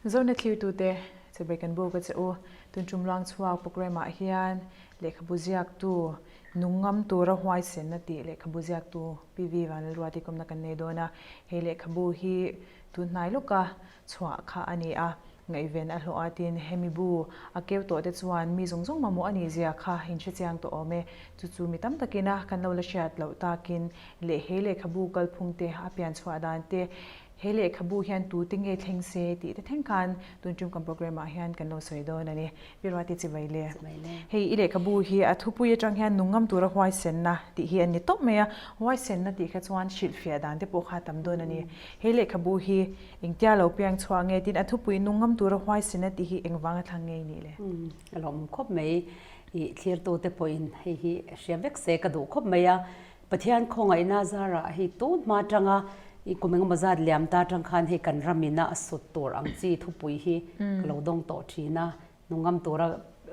Zona thlirtute, Chibai kan buk a che u. Tun tum luang chhuak programme ah hian lehkhabu ziaktu nung ngam tura huaisenna tih lehkhabu ziaktu PV Vanlalruati kawmna kan nei dawn a. He lehkhabu hi tun hnai lawka chhuah kha a ni a, ngaihven a hlawh a tin hemi bu a keu tawh te chuan mi zawng zawng mamawh a nih zia kha in hre chiang tawh awm e. Chu chu mi tam takin a kan lo la hriat loh takin leh he lehkhabu kalphung te a pian chhuah dan te He lehkhabu hian tute nge thleng se tih te thleng khan tun tum kan programme ah hian kan lo sawi dawn a ni. Pi Ruati Chibai le. Hei i lehkhabu hi a thupui atang hian nungngam tura huaisenna tih hi a ni tawp mai a, huaisenna tih kha chuan hrilhfiah dan te pawh kha a tam dawn a ni. He lehkhabu hi engtia lo piang chhuah nge tin a thupui nungngam tura huaisenna tih hi engvanga thlang nge i nih le? A lawmawm khawp mai. I thlirtute pawhin hei hi hria vek se ka duh khawp mai a. Pathian khawngaihna zarah hei tun hma atanga i kum engemaw zat liam ta atang khan hei kan ramina a sut tur ang chi thupui hi ka lo dawng tawh thin a, nungam tura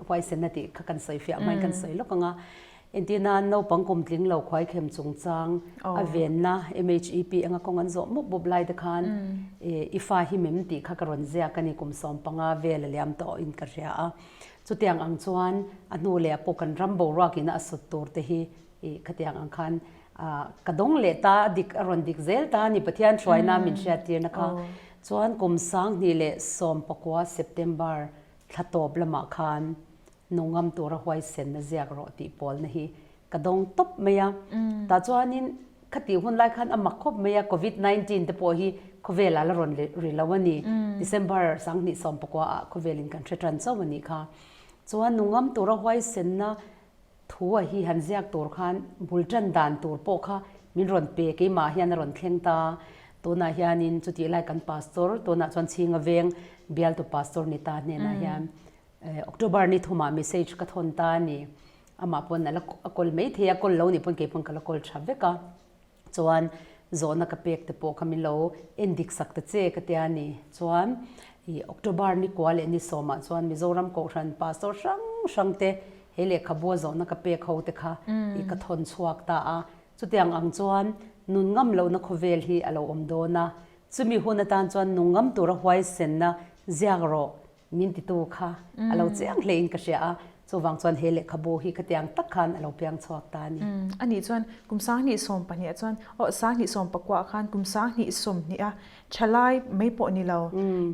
huaisenna tih kha kan sawi fiah hmain kan sawi lawk ang a. Entirna naupang kum tling lo khuaikhem chungchang a venna MHEP anga kawng an zawh mup mup lai te khan i fa hi mem tih kha ka rawn ziak a ni kum 15 vel a liam tawh in ka hria a. Chutiang ang chuan a hnu leh ah pawh kan ram boruakin a sut tur te hi I khatiang ang khan ka dawng leh ta a dik a rawn dik zel ta a ni Pathian hruaina min hriattirna kha. Chuan kum 2019 September thla tawp lamah khan nungam tura huaisenna ziak rawh tih pawlna hi ka dawng tawp mai a. Tah chuanin khatih hun lai khan a mak khawp mai a Covid 19 te pawh hi khawvelah la rawn ri lo a ni. December 2019 ah khawvelin kan hre tan chauh a nih kha. Chuan nungam tura huaisenna Thu a hi han ziak tur khan bul tan dan tur pawh kha min rawn pe keimah hian a rawn thleng ta. Tunah hianin chutih lai kan pastor, tunah chuan Chhinga Veng bialtu pastor ni ta hnenah hian October ni thumah message ka thawn ta a ni. Amah pawn a la kawl mai thei a, kawl lo nih pawn kei pawn ka la kawl tha vek a. Chuan zawhna ka pek te pawh kha min lo en dik sak ta che ka tia ni. Chuan i October ni kua leh ni sawmah chuan Mizoram Kohhran Pastor hrang hrang te he lehkhabu a zawhna ka pek ho te kha i ka thawn chhuak ta a. Chutiang ang chuan nun ngam lohna khawvel hi a lo awm dawn a. Chumi hun atan chuan nung ngam tura huaisenna ziak rawh Min titu kha a lo chiang hle in ka hria a, chuvang chuan he lehkhabu hi khatiang tak khan a lo piang chhuak ta a ni. A nih chuan kum 2012 ah chuan aw 2019 ah khan kum 2020 a thalai mai pawh ni lo,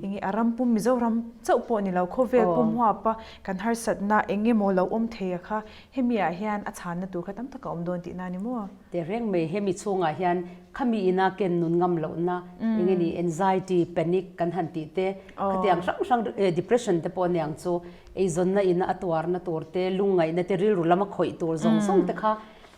enge a ram pum Mizoram chauh pawh ni lo khawvel pum huap a kan harsatna eng emaw lo awm thei a kha hemi ah hian a chhanna tur kha tam tak a awm dawn tihna a ni maw? Tehreng mai hemi chhungah hian khami ina ken nun ngam lohna eng nge ni anxiety, panic kan han tih te khatiang hrang hrang depression te pawh aniang chu eizawnna ina a tuarna tur te lungngaihna te rilru lama khawih tur zawng zawng te kha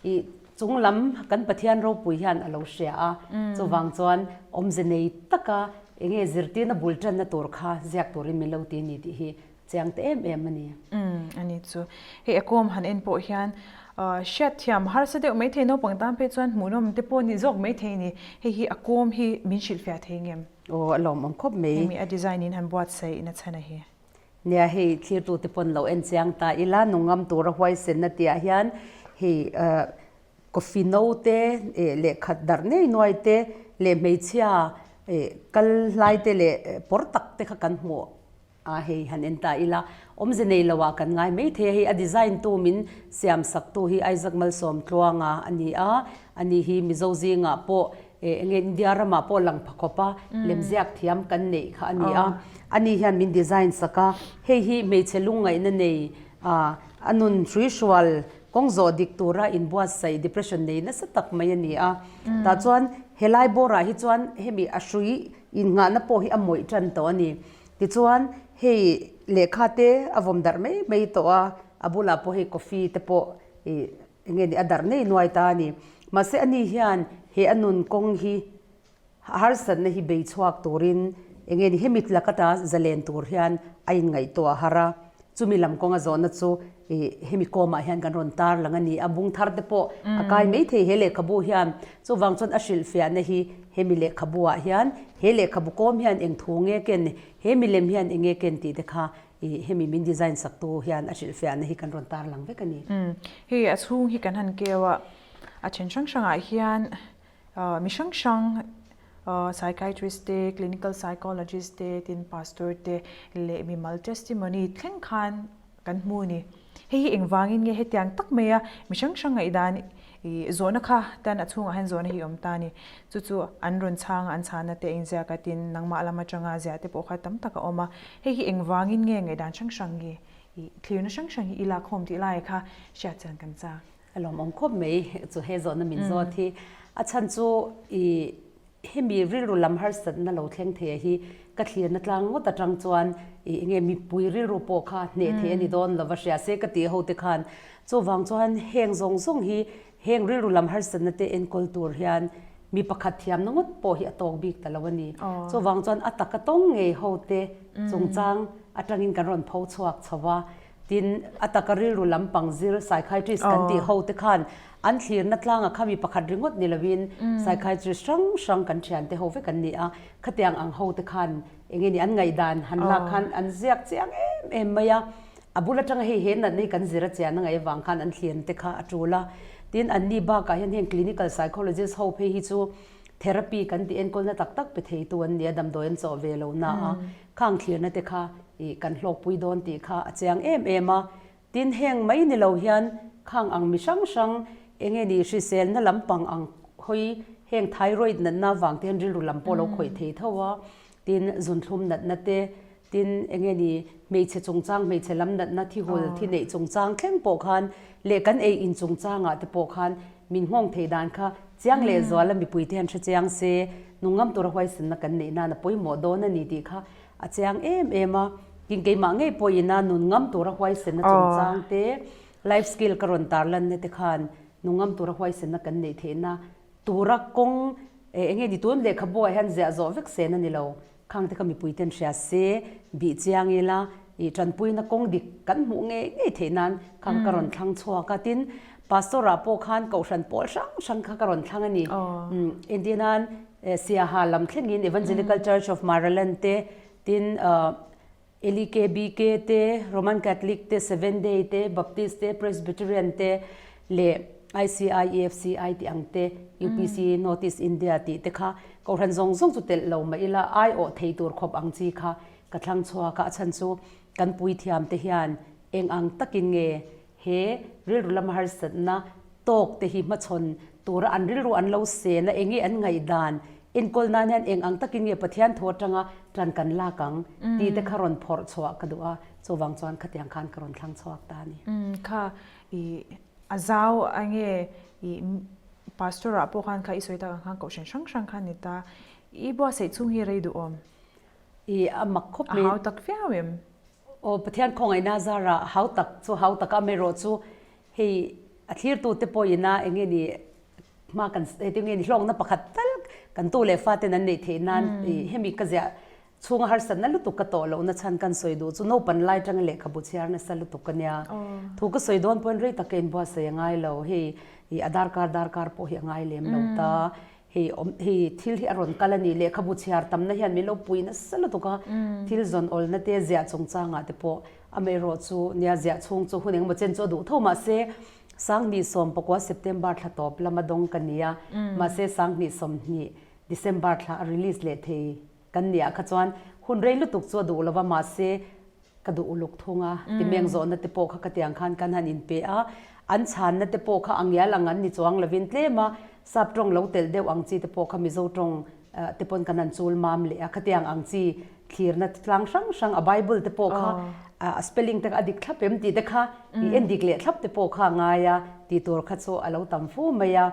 ih chung lam kan Pathian ropui hian a lo hria a chuvang chuan awmze nei taka eng nge zirtirna bul tanna tur kha ziak turin min lo ti a ni tih hi Chiang te em em a ni. Umm a ni chu. Hei a kawm han en pawh hian hriatthiam harsa deuh maithei naupang tan phei chuan hmuhnawm te pawh ni zawk maithei a ni. Hei hi a kawm hi min hrilhfiah thei ngem? Aw a lawmawm khawp mai. Hemi a design in han buatsaih nachhan a hi. Nia hei thlirtu te pawn lo en chiang ta ila nungam tura huaisenna tihah hian hei coffee no te lehkhat darh nei nuai te leh hmeichhia kal hlai te leh pawr tak te kha kan hmuh A hei han en ta ila, awmze nei lo ah kan ngai mai thei a, hei a design tu min siam sak tu hi Isaac Malsawm Tluanga a ni a, ani hi Mizo zingah pawh eh enge India ramah pawh lang pha khawp a, lemziak thiam kan neih kha a ni a, ani hian min design sak a, hei hi hmeichhe lungngaihna nei ah a nun hruihrual kawng zawh dik tura inbuatsaih depression nei nasa tak mai a ni a, tah chuan helai bawrah hi chuan hemi a hrui innghahna pawh hi a mawih tan tawh a ni. Tichuan, hei lehkha te a vawm darh mai mai tawh a, a bulah pawh hei coffee te pawh ih eng nge ni a darh nei nuai ta a ni. Mahse ani hian he a nun kawng hi harsatna hi bei chhuak turin eng nge ni hemi lak ata zalen tur hian a inngaihtuah har a, chumi lam kawnga zawhna chu ih hemi kawmah hian kan rawn tar lang a ni. A bung thar te pawh a kai mai thei he lehkhabu hian. Chuvang chuan a hrilhfiahna hi hemi lehkhabu ah hian he lehkhabu kawm hian eng thu nge ken, he milem hian eng nge ken tih te kha ih hemi min design sak tu hian a hrilhfiahna hi kan rawn tar lang vek a ni. Umm hei a chhung hi kan han keu a, a then hrang hrang ah hian mi hrang hrang. Psychiatrist te, Clinical Psychologist te, tin Pastor te leh mimal testimony thleng khan kan hmu a ni. Hei hi engvangin nge hetiang tak maia mi hrang hrang ngaihdan i zawhna kha tan a chhungah hian zawhna hi awm ta a ni. Chu chu an rawn chhang a, an chhana te a inziak a, tin nangmah lam atanga ziah te pawh kha tam tak a awm a. Hei hi engvangin nge ngaihdan hrang hrang hi i thlirna hrang hrang hi i lakkhawm tih lai kha hriat chian kan chak. A lawmawm khawp mai chu he zawhna min zawt hi. A chhan chu i hemi rilru lam harsatna lo thleng thei a hi ka thlirna tlang ngawt atang chuan i enge mipui rilru pawh kha hneh thei a ni dawn lova hria se ka tih ho te khan chuvang chuan heng zawng zawng hi heng rilru lam harsatna te enkawl tur hian mi pakhat thiamna ngawt pawh hi a tawk bik ta lo a ni. Chuvang chuan a taka tawng ngei ho te chungchang atangin kan rawn pho chhuak chho a. Tin, a taka rilru lampang zir psychiatrist kan tih ho te khan an thlirna tlangah kha mi pakhat ringawt ni lovin psychiatrist hrang hrang kan thiante ho vek an ni a, khatiang ang ho te khan eng nge ni an ngaihdan han lak khan an ziak chiang em em mai a, a bul atanga hei he natna hi kan zir a chian a ngaih avang khan an thlirna te kha a tul a. Tin, anni bakah hian heng clinical psychologist ho phei hi chu therapy kan tih enkawlna tak tak pe theitu an ni a, damdawi an chawh ve lo na a, Khang thlirna te kha ih kan hlawkpui dawn tih kha a chiang em em a. Tin, heng mai ni lo hian khang ang mi hrang hrang eng nge ni hriselna lampang ang hawi heng thyroid natna vang te hian rilru lam pawh lo khawih thei tho a. Tin, zunthlum natna te, tin eng nge ni hmeichhe chungchang hmeichhe lam natna thihul thi neih chungchang thleng pawh khan leh kan ei in chungchangah te pawh khan min nghawng thei dan kha chiang leh zuala mipui te hian hre chiang se, nungngam tura huaisenna kan neih nan a pawimawh dawn a ni tih kha a chiang em em a. Tin, keimah ngei pawhin a nunngam tura huaisenna chungchang te, life skill ka rawn tarlanna te khan nungngam tura huaisenna kan neih theihna tura kawng eng nge ni tun lehkhabu ah hian ziah zawh vek sen a ni lo. Khang te kha mipui ten hria se, bih chiang ila, ih tanpuina kawng dik kan hmuh ngei ngei theih nan khang ka rawn thlang chhuak a. Tin, Pastor ah pawh khan Kohhran pawl hrang hrang kha ka rawn thlang a ni. Entir nan Siaha lam thlengin Evangelical Church of Maraland te, tin LEKBK te, Roman Catholic te, Seventh Day te, Baptist te, Presbyterian te leh ICI, EFCI tih ang te, UPC, North East India tih te kha Kohhran zawng zawng chu telh lo mah ila aiawh thei tur khawp ang chi kha ka thlang chhuak a, a chhan chu kan puithiam te hian eng ang takin nge he rilru lama harsatna tawk te hi hmachhawn tura an rilru an lo sen a, eng nge an ngaihdan enkawl nan hian eng ang takin nge Pathian thu atanga tan kan lak ang tih te kha rawn phawrh chhuah ka duh a, chuvang chuan khatiang khan ka rawn thlang chhuak ta a ni. Kha i a zau a nge i Pastor ah pawh khan kha i sawi tak ang khan kohhran hrang hrang khan ni ta, i buatsaih chhung hi rei duh awm. I a mak khawp mai. A hau tak viau em? Aw Pathian khawngaihna zarah hau tak chu hau tak a amaherawh chu hei a thlirtu te pawhin a eng nge ni hma kan heti nge ni hlawkna pakhat tal kan tu leh fa ten an neih theih nan i hemi ka ziah chhunga harsatna lutuk ka tawh lohna chhan kan sawi duh chu naupan lai tanga lehkhabu chhiar nasa lutuk a nia. Thu ka sawi dawn pawhin rei tak ka inbuatsaih a ngai lo hei i a darkar darkar pawh hi a ngai lem lo ta. Hei awm hei thil hi a rawn kal a ni lehkhabu chhiar tamna hian min lo pui nasa lutuk a thil zawn awlna te ziah chungchangah te pawh amaherawh chu nia ziah chhung chu hun engemaw chen chu a duh tho mahse Sanghnih sawmpakua September thla tawp lama dawng ka ni a mahse Sanghnih 20 December thla a release leh thei Kan nih ah kha chuan hun rei lutuk chu a duh lo va, mahse ka duh uluk thung a, timeng zawhna te pawh kha ka tiang khan kan han inpe a, an chhanna te pawh kha a ngial ang an ni chuang lovin tlem a, sap tawng lo telh deuh ang chi te pawh kha Mizo tawng te pawn kan han chul mam leh a, khatiang ang chi thlirna tlang hrang hrang a Bible te pawh kha a spelling te kha a dik thlap em tih te kha i en dik leh thlap te pawh kha a ngai a, tih tur kha chu a lo tam fu mai a.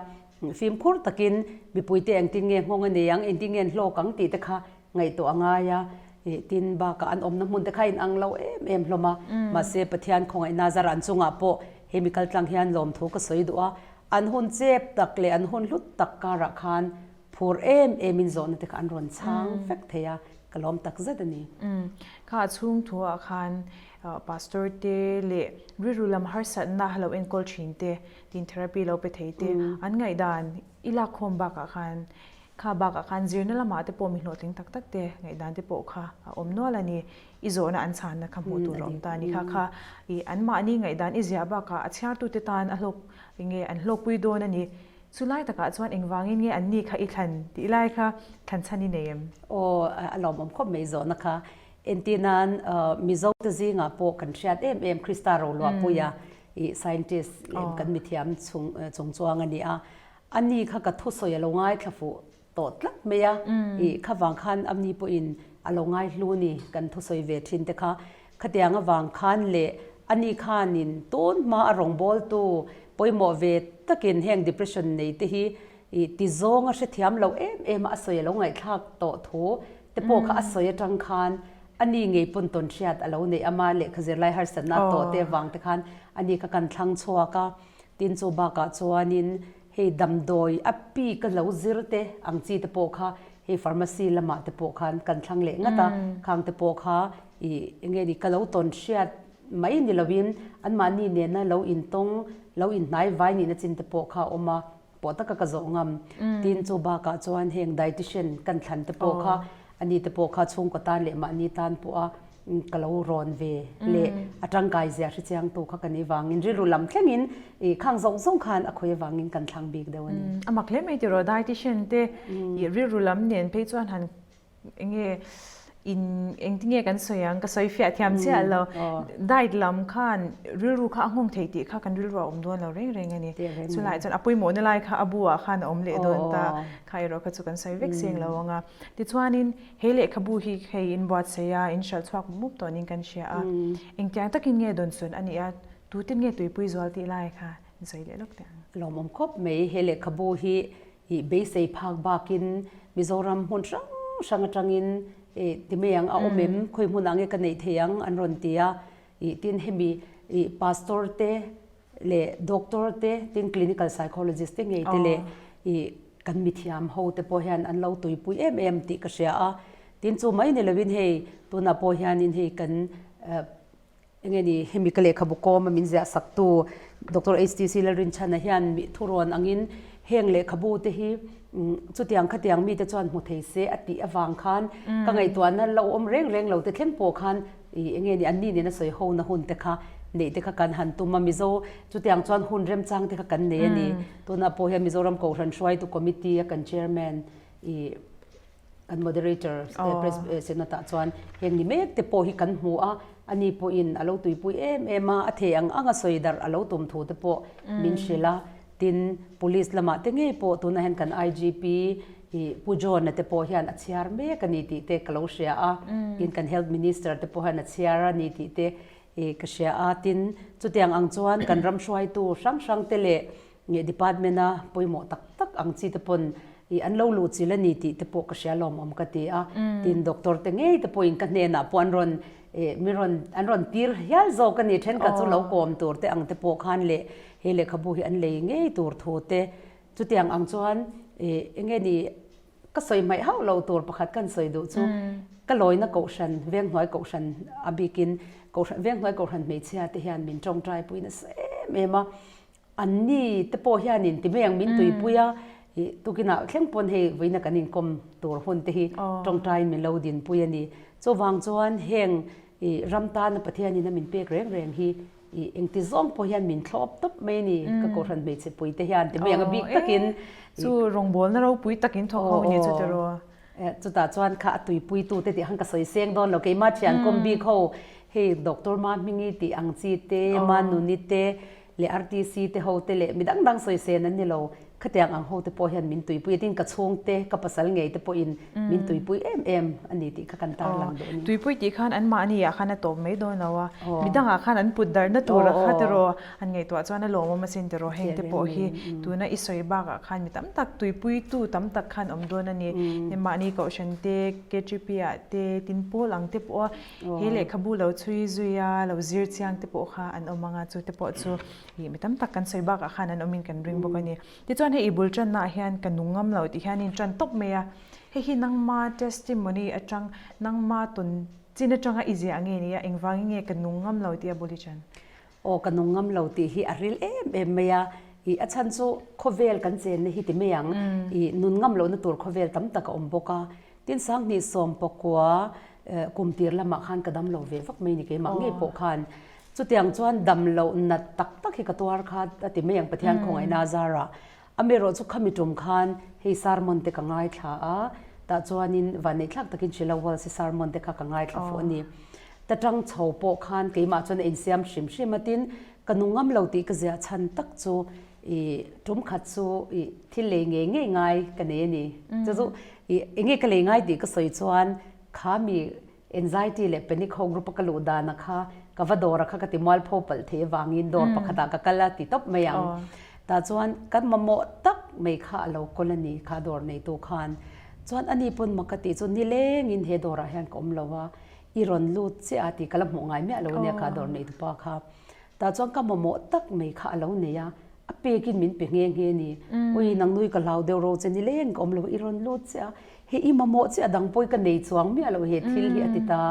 Fimkhur takin mipuite engtin nge nghawng a nei ang, engtin nge an hlawk ang tih te kha ngaihtuah a ngai a, tin bakah an awmna hmun te kha a inang lo em em hlawm a, mahse Pathian khawngaihna zar an chungah pawh he mi kaltlang hian lawmthu ka sawi duh a, an hun chep tak leh an hun hlut tak karah khan phur em emin zawhna te kha an rawn chhang vek thei a, ka lawm tak zet a ni. Kha a chhung thuah khan Pastor te leh rilru lam harsatna lo enkawl thin te Tin therapy lo pe thei te an ngaihdan i lakkhawm bakah khan kha bakah khan zirna lamah te pawh mi hlawhtling tak tak te ngaihdan te pawh kha a awm nual a ni. I zawhna an chhanna kha hmuh tur a awm ta a ni. Kha kha i anmahni ngaihdan i ziah bakah a chhiartute tan a hlawk enge an hlawkpui dawn a ni. Chu lai takah chuan engvangin nge an ni kha i thlan tih lai kha thlan chhan i nei em? Aw, a lawmawm khawp mai zawhna kha. Entir nan Mizo te zingah pawh kan hriat em em Krista Roluahpuia i scientist lem kan mithiam chung chungchuang a ni a. A ni kha ka thusawi a lo ngaithla fuh tawh tlat mai a, i kha vang khan a ni pawhin a lo ngai hlu ni kan thusawi ve thin te kha. Khatiang avang khan leh a ni khanin tun hma a rawngbawltu pawimawh ve takin heng depression nei te hi i ti zawng a hrethiam lo em em a, a sawi a lo ngaihthlak tawh thu te pawh kha a sawi atang khan a ni ngei pawn tawn hriat a lo neih ama lehkha zirlai harsatna tawh te avang te khan a ni kha kan thlang chhuak a. Tin chu bakah chuanin Hei damdawi a pi ka lo zir te ang chi te pawh kha hei pharmacy lamah te pawh khan kan thlang leh ngat a, khang te pawh kha ih eng nge ni ka lo tawn hriat mai ni lovin anmahni nena lo intawng lo inhnai vai nihna chin te pawh kha a awm a, pawh taka ka zawh ngam. Tin chu bakah chuan heng dietician kan thlan te pawh kha Ani te pawh kha chhungkaw tan leh mahni tan pawha ka lo rawn ve leh a tangkai zia hre chiangtu kha ka nih vangin rilru lam thlengin ih khang zawng zawng khan a khawi avangin kan thlang bik deuh a ni. A mak hle mai tiraw dietitian te ih rilru lam nen phei chuan han eng nge in engtinge kan sawi ang ka sawi fiah thiam chiah lo diet lam khan rilru kha a nghawng thei tih kha kan rilru a awm dawn lo reng reng a ni. Chulaiah chuan a pawimawhna lai kha a bu ah khan a awm leh dawn ta kha erawh kha chu kan sawi vek seng lo ang a. Tichuanin, he lehkhabu hi hei in buatsaih a, in hralh chhuak mup mup tawhin kan hria a. Engtiang takin nge dawnsawn a nih a, tute nge tuipui zual tih lai kha in sawi leh lawk teh ang. Lawmawm khawp mai, he lehkhabu hi i beisei phak bakin Mizoram hmun hrang hrang atangin i ti mai ang, a awm em, khawi hmunah nge ka neih thei ang an rawn ti a, i tin hemi i pastor te leh doctor te tin clinical psychologist te ngei te leh ih kan mithiam ho te pawh hian an lo tuipui em em tih ka hria a, tin chu mai ni lovin hei tunah pawh hianin hei kan eng nge ni hemi ka lehkhabu kawm a min ziah sak tu Doctor HTC Lalrinchhana hian mi thurawn angin heng lehkhabu te hi chutiang khatiang mite chuan hmu thei se a tih avang khan ka ngaihtuahna lo awm reng reng lo te thleng pawh khan Ih eng nge ni anni nena sawi ho na hun te kha neih te kha kan han tum a, Mizo chutiang chuan hun remchang te kha kan nei a ni. Tunah pawh hian Mizoram Kohhran hruaitu Committee a kan Chairman ih kan Moderator Senate ah chuan heng ni mek te pawh hi kan hmu a, ani pawhin a lo tuipui em em a, a thei ang ang a sawi darh a lo tum thu te pawh min hrilh a. Tin, Police lamah te ngei pawh tunah hian kan IGP ih Pu John-a te pawh hian a chhiar mek a ni tih te ka lo hria a, tin kan Health Minister te pawh hian a chhiar a ni tih te ih ka hria a. Tin, chutiang ang chuan kan ram hruaitu hrang hrang te leh department-a pawimawh tak tak ang chi te pawn ih an lo luh chilh a ni tih te pawh ka hria lawmawm ka ti a. Tin, doctor te ngei te pawhin ka hnenah pawh an rawn ih mi rawn an rawn tir hial zawk a ni. Thenkhat chu lo kawm tur te ang te pawh khan leh He lehkhabu hi an lei ngei tur thu te chutiang ang chuan ih eng nge ni ka sawi hmaih hauh lo tur pakhat kan sawi duh chu ka lawina kohhran venghnuai kohhran a bikin kohhran venghnuai kohhran hmeichhia te hian min tawngtai pui nasa em em a an ni te pawh hianin ti mai ang min tuipui a ih tukinah thleng pawn hei vawiina kan inkawm tur hun te hi tawngtaiin min lo dinpui a ni chuvang chuan heng ih ram tana Pathianin a min pek reng reng hi I engti zawng pawh hian min thlawp tawp mai a ni, ka kohhran hmeichhe pui te hian ti mai ang a bik takin. Chu rawngbawlna ropui takin thawk ho ni chu tiraw? Chutah chuan kha a tuipui tu te tih khan ka sawi seng dawn lo, keimah thian kawm bik ho hei Doctor Mahmingi tih ang chi te, Manuni te leh RTC te ho te leh mi dang dang sawi sen an ni lo, khatiang ang ho te pawh hian min tuipui a, tin ka chhungte ka pasal ngei te pawhin min tuipui em em a ni tih kha kan tarlang duh a ni. Tuipui tih khan anmahni ah khan a tawp mai dawn lo a, midangah khan an put darhna tur a kha tiraw an ngaihtuah chuan a lawmawm asin tiraw heng te pawh hi tuna i sawi bakah khan mi tam tak tuipuitu tam tak khan awm dawn a ni. Mahni kohhran te, KTP ah te, tin pawl ang te pawh a he lehkhabu lo chhui zui a, lo zir chiang te pawh kha an awm ang a, chu te pawh chu ih mi tam tak kan sawi bakah khan an awmin kan ring bawk a ni. Tichuan hei i bul tannaah hian ka nung ngam lo tih hian in tan tawp mai a, hei hi nangma testimony atang, nangma tawn chin atanga i ziah nge ni a, engvangin nge ka nung ngam lo tih a bul i tan? Aw ka nung ngam lo tih hi a ril em em mai a, ih a chhan chu khawvel kan chenna hi ti mai ang, ih nun ngam lohna tur khawvel tam tak a awm bawk a, tin sanghnih sawm pakua kum tir lamah khan ka dam lo ve vak mai ni keimah ngei pawh khan Chutiang chuan dam loh nat tak tak hi ka tuar kha a ti mai ang Pathian khawngaihna a zarah. Amaherawh chu khami tum khan hei sermon te ka ngaithla a, tah chuanin vanneihthlak takin Sheila Walsh-i sermon te kha ka ngaithla fuh a ni. Ta tang chho pawh khan keimah chuan a insiam hrim hrim a, tin ka nung ngam lo tih ka ziah chhan tak chu i tum khat chu i thil lei ngei ngei ngai ka nei a ni. Chu chu i enge ka lei ngai tih ka sawi chuan kha mi Anxiety leh panic ho group a ka luh dana kha ka va dawr a kha ka ti mualpho palh thei avangin dawr pakhatah ka kal a ti tawp mai ang. Tah chuan kan mamawh tak mai kha a lo kawl a ni kha dawr neitu khan. Chuan ani pawn mak ka tih chu nilengin he dawrah hian ka awm lo a, i rawn lut chiah a tih ka la hmuh ngai miah lo a nia kha dawr neitu pa kha. Tah chuan ka mamawh tak mai kha a lo nei a, a pekin min pe nghe nghe ni. Ui nang nui ka hlau deuh ro che nileng ka awm lo i rawn lut chiah a, hei i mamawh chiah dang pawh i ka nei chuang miah lo he thil hi a ti ta.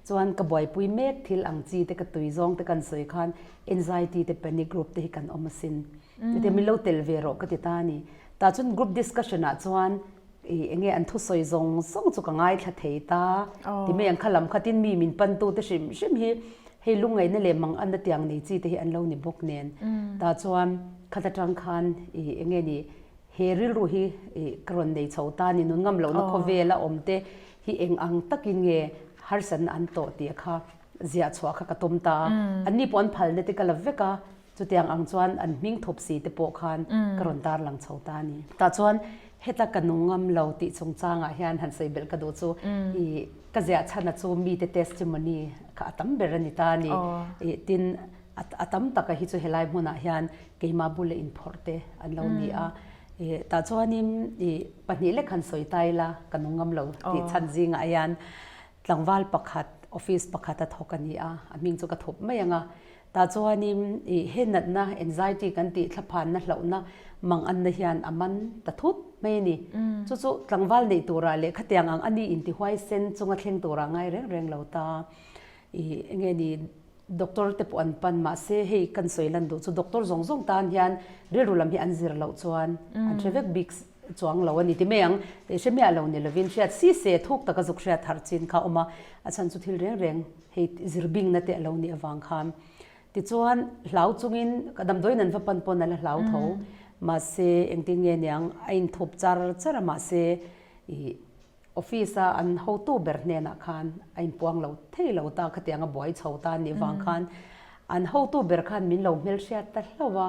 Chuan ka buaipui mek thil ang chi te ka tui zawng te kan sawi khan anxiety te panic group te hi kan awm asin. Chutia min lo tel ve rawh ka ti ta a ni. Tah chuan group discussion ah chuan I enge an thusawi zawng zawng chu ka ngaithla thei ta ti mai ang kha lam khatin mi min pantu te hrim hrim hi hei lungngaihna leh mang anna tiang nei chi te hi an lo ni bawk nen tah chuan khat atang khan i enge ni he rilru hi i ka rawn nei chho ta ni nun ngam lohna khawvela awm te hi eng ang takin nge harsatna an tawh tih kha ziah chhuah kha ka tum ta a anni pawh an phalna te ka la vek a. Chutiang ang chuan an hming thup si te pawh khan ka rawn tarlang chho ta a ni. Tah chuan heta ka nung ngam lo tih chungchangah hian han sawi belh ka duh chu i ka ziah chhana chu mite testimony kha a tam ber a ni ta a ni. I tin a tam taka hi chu helai hmunah hian keimah bula inphawrh te an lo ni a. I tah chuanin i pahnih lek han sawi ta ila ka nung ngam lo tih chhan zingah hian tlangval pakhat office pakhat a thawk a ni a, a hming chu ka thup mai ang a. Tah chuanin i he natna, anxiety kan tih thlaphanna hlauhna mang anna hian a man ta thut mai a ni. Chu chu tlangval neih turah leh khatiang ang a ni intihuai sen chunga thleng turah ngai reng reng lo ta. I enge ni doctor te pawh an pan mahse hei kan sawi lan duh chu doctor zawng zawng tan hian rilru lam hi an zir loh chuan an hre vek bik chuang lo a ni ti mai ang. Hre miah lo ni lovin hriat si se thuk taka zuk hriat harh chin kha a awm a, a chhan chu thil reng reng Hei zir bingna te a lo nih avang khan tichuan hlau chungin ka damdawiin an va pan pawn a la hlau tho mahse engtin nge niang a inthup char char a mahse ih office a an hotu ber hnenah khan a inpuang lo thei lo ta khatiang a buai chho ta a nih vang khan an hotu ber khan min lo hmelhriat ta hlauh a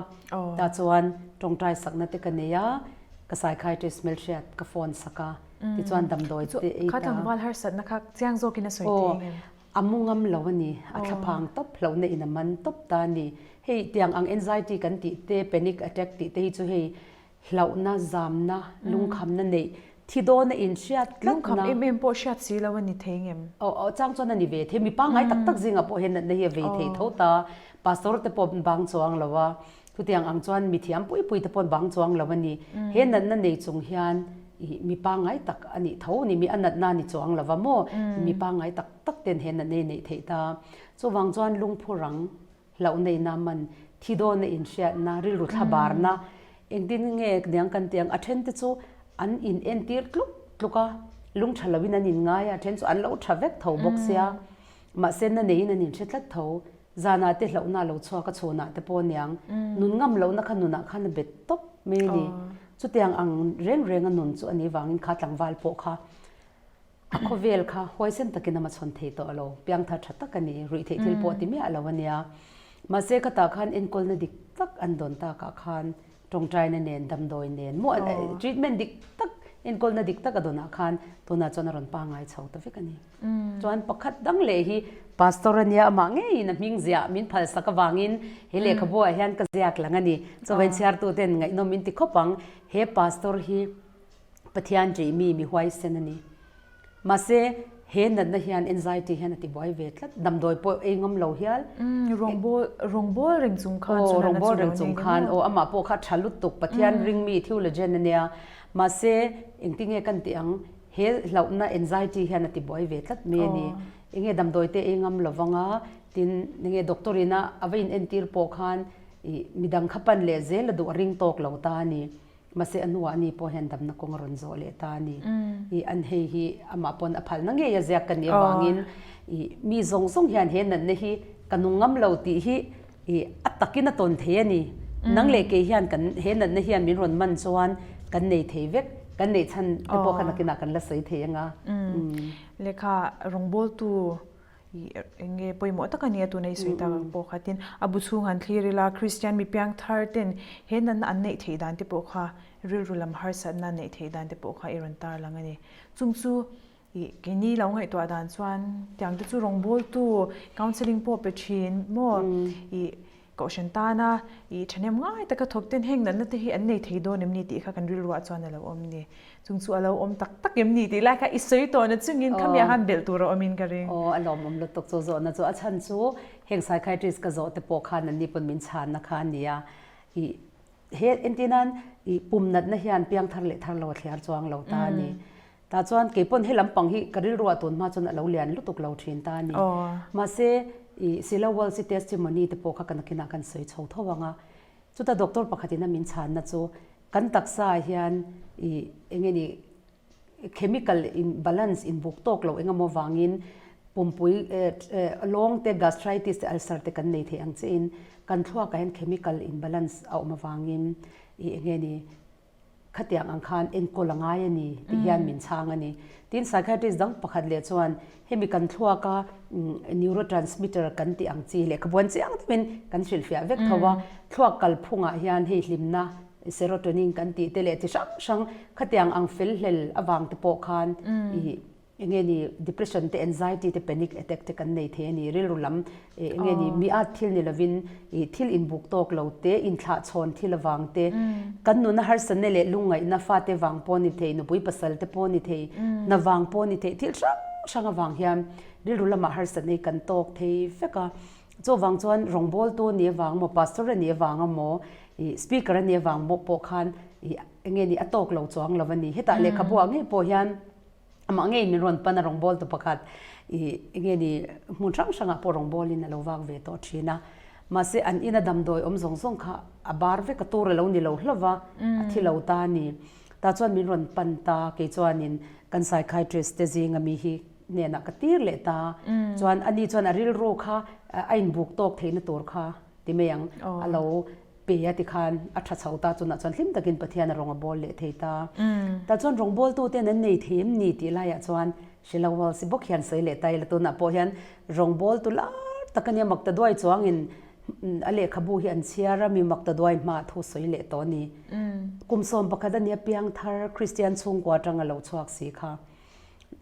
tah chuan tawngtai sakna te ka nei a ka psychiatrist hmelhriat ka phone sak a. Tichuan damdawi te ei ta. Kha tlangval harsatna kha chiang zawkin a sawi thei ngem? A mu ngam lo a ni. A thlaphang tawp hlauhna in a man tawp ta a ni. Hei tiang ang anxiety kan tih te, panic attack tih te hi chu hei hlauhna, zamna, lungkhamna neih, thi dawna inhriat tlatna. Lungkham em em pawh hriat si lo a ni thei ngem? Aw, chang chuan a ni ve thei. Mi pangngai tak tak zingah pawh hian natna hi a vei thei tho ta. Pastor te pawh bang chuang lo a. Chutiang ang chuan mi thiam pui pui te pawh bang chuang lo a ni. He natna nei chung hian i mi pangngai tak a nih tho ni, mi a natna a ni chuang lo va maw? Mi pangngai tak tak ten he natna hi neih theih ta. Chuvang chuan lungphu rang hlauh neihna man, thi dawna inhriatna, rilru thlabarna, engtin nge niang kan tih ang, a then te chu an in entir tluk tluk a, lung tha loin an in ngai a, a then chu an lo tha vek tho bawk sia, mahse na neiin an inhre tlat tho. Zanah te hlauhna a lo chhuak a, chhunah te pawh aniang. Nun ngam lohna kha nunah khan a bet tawp mai a ni. Chutiang ang reng renga nun chu a nih vangin kha tlangval pawh kha a khawvel kha huaisen takin a machhawn thei tawh lo. Piangthar tha tak a ni, ruih theih thil pawh ti miah lo a nia. Mahse khatah khan enkawlna dik tak an dawn takah khan tawngtaina nen, damdawi nen maw treatment dik tak, enkawlna dik tak a dawnah khan tunah chuan a rawn pangngai chho ta vek a ni. Chuan pakhat dang leh hi Pastor a nia amah ngeiin a hming ziah min phalsak avangin he lehkhabu ah hian ka ziak lang a ni. Chawei chhiartu ten ngaihnawm in ti khawp ang. He Pastor hi Pathian ṭih mi mi huaisen a ni. Mahse he natna hian anxiety hian a ti buai ve tlat. Damdawi pawh ei ngam lo hial. Rawngbawl rawngbawl reng chung khan chu natna chu lo nei Rawngbawl reng chung khan aw amah pawh kha tha lutuk Pathian ring mi theologian a nia. Mahse engtinge kan tih ang He hlauhna anxiety hian a ti buai ve tlat mai a ni. Enge damdawi te ei ngam lo vang a, tin enge doctor in a a va in entir pawh khan ih midang kha pan leh zel a duh a ring tawk lo ta a ni. Mahse a hnuah ani pawh hian damna kawng a rawn zawh leh ta a ni. Ih an hei hi amah pawn a phalna ngei a ziak ka nih avangin ih mi zawng zawng hian he natna hi ka nung ngam lo tih hi ih a takin a tawn thei a ni. Nang leh kei hian kan he natna hian min rawn man chuan kan nei thei vek, kan neih chhan te pawh kha nakinah kan la sawi thei anga. Lehkha rawngbawltu i eng nge pawimawh tak a nia tuna i sawi tak ang pawh kha tin a bu chhung han thlir ila Kristian mi piang thar ten he natna an neih theih dan te pawh kha rilru lam harsatna an neih theih dan te pawh kha i rawn tarlang a ni. Chung chu i keini lo ngaihtuah dan chuan tiang te chu rawngbawltu counselling pawh pe thin maw i Kohhran tana i thahnem ngai taka thawk ten heng natna te hi an nei thei dawn em ni tih kha kan rilruah chuan a lo awm ni. Chung chu a lo awm tak tak em ni tih lai kha i sawi tawh na chungin khamiah khan belh tur a awmin ka ring. Aw, a lawmawm lutuk chu zawhna chu a chhan chu heng psychiatrist ka zawh te pawh khan anni pawn min chhanna kha a nia. I he entirnan i pum natna hian piangthar leh thar lo a thliar chuang lo ta a ni. Tah chuan kei pawn he lampang hi ka rilruah tun hma chuan a lo lian lutuk lo thin ta a ni. Mahse, i Sila Walsh-i testimony te pawh kha ka nakinah kan sawi chho tho ang a. Chuta doctor pakhatin a min chhanna chu kan taksa ah hian i eng nge ni chemical in balance inbuk tawk loh eng emaw vangin pumpui lawng te gastritis te ulcer te kan nei thei ang chiahin kan thluakah hian chemical imbalance a awm avangin i eng nge ni Khatiang ang khan enkawl a ngai a ni tih hian min chhang a ni. Tin, psychiatrist dang pakhat leh chuan hemi kan thluaka neurotransmitter kan tih ang chi lehkhabuan chiang deuhin kan hrilhfiah vek tho a, thluak kalphungah hian hei hlimna serotonin kan tih te leh chi hrang hrang khatiang ang fel hlel avang te pawh khan ih Eng nge ni depression te anxiety te panic attack te kan nei thei a ni. Rilru lam eng nge ni mi at thil ni lovin ih thil inbuk tawk lo te, inthlah chhawn thil avang te, kan nuna harsatna leh lungngaihna fate vang pawh ni thei, nupui pasal te pawh ni thei, hna vang pawh ni thei, thil hrang hrang avang hian rilru lamah harsatna hi kan tawk thei vek a. Chuvang chuan rawngbawltu a nih avang maw, pastor a nih avang emaw, ih speaker a nih avang pawh khan ih eng nge ni a tawk lo chuang lo a ni. Hetah lehkhabu ah ngei pawh hian Amah ngei min rawn pan a rawngbawltu pakhat ih enge ni hmun hrang hrangah pawh rawngbawlin a lo vak ve tawh thin a. Mahse an ina damdawi awm zawng zawng kha a bar vek a tur a lo ni lo hlauh va, a thi lo ta a ni. Tah chuan min rawn pan ta, kei chuanin kan psychiatrist te zinga mi hi hnenah ka tir leh ta. Chuan ani chuan a rilru kha a inbuk tawk theihna tur kha ti mai ang a lo pe a tikhan a tha chho ta chunah chuan hlim takin Pathian a rawng a bawl leh thei ta. Tah chuan rawngbawltuten an nei thei em ni tih laiah chuan Sheila Walsh bawk hian sawi leh ta ila tunah pawh hian rawngbawltu lar tak a nia makta duai chuangin a lehkhabu hi an chhiar a mi makta duai hmaah thu sawi leh tawh a ni. Kum 11 a nia piangthar Kristian chhungkua atanga lo chhuak si kha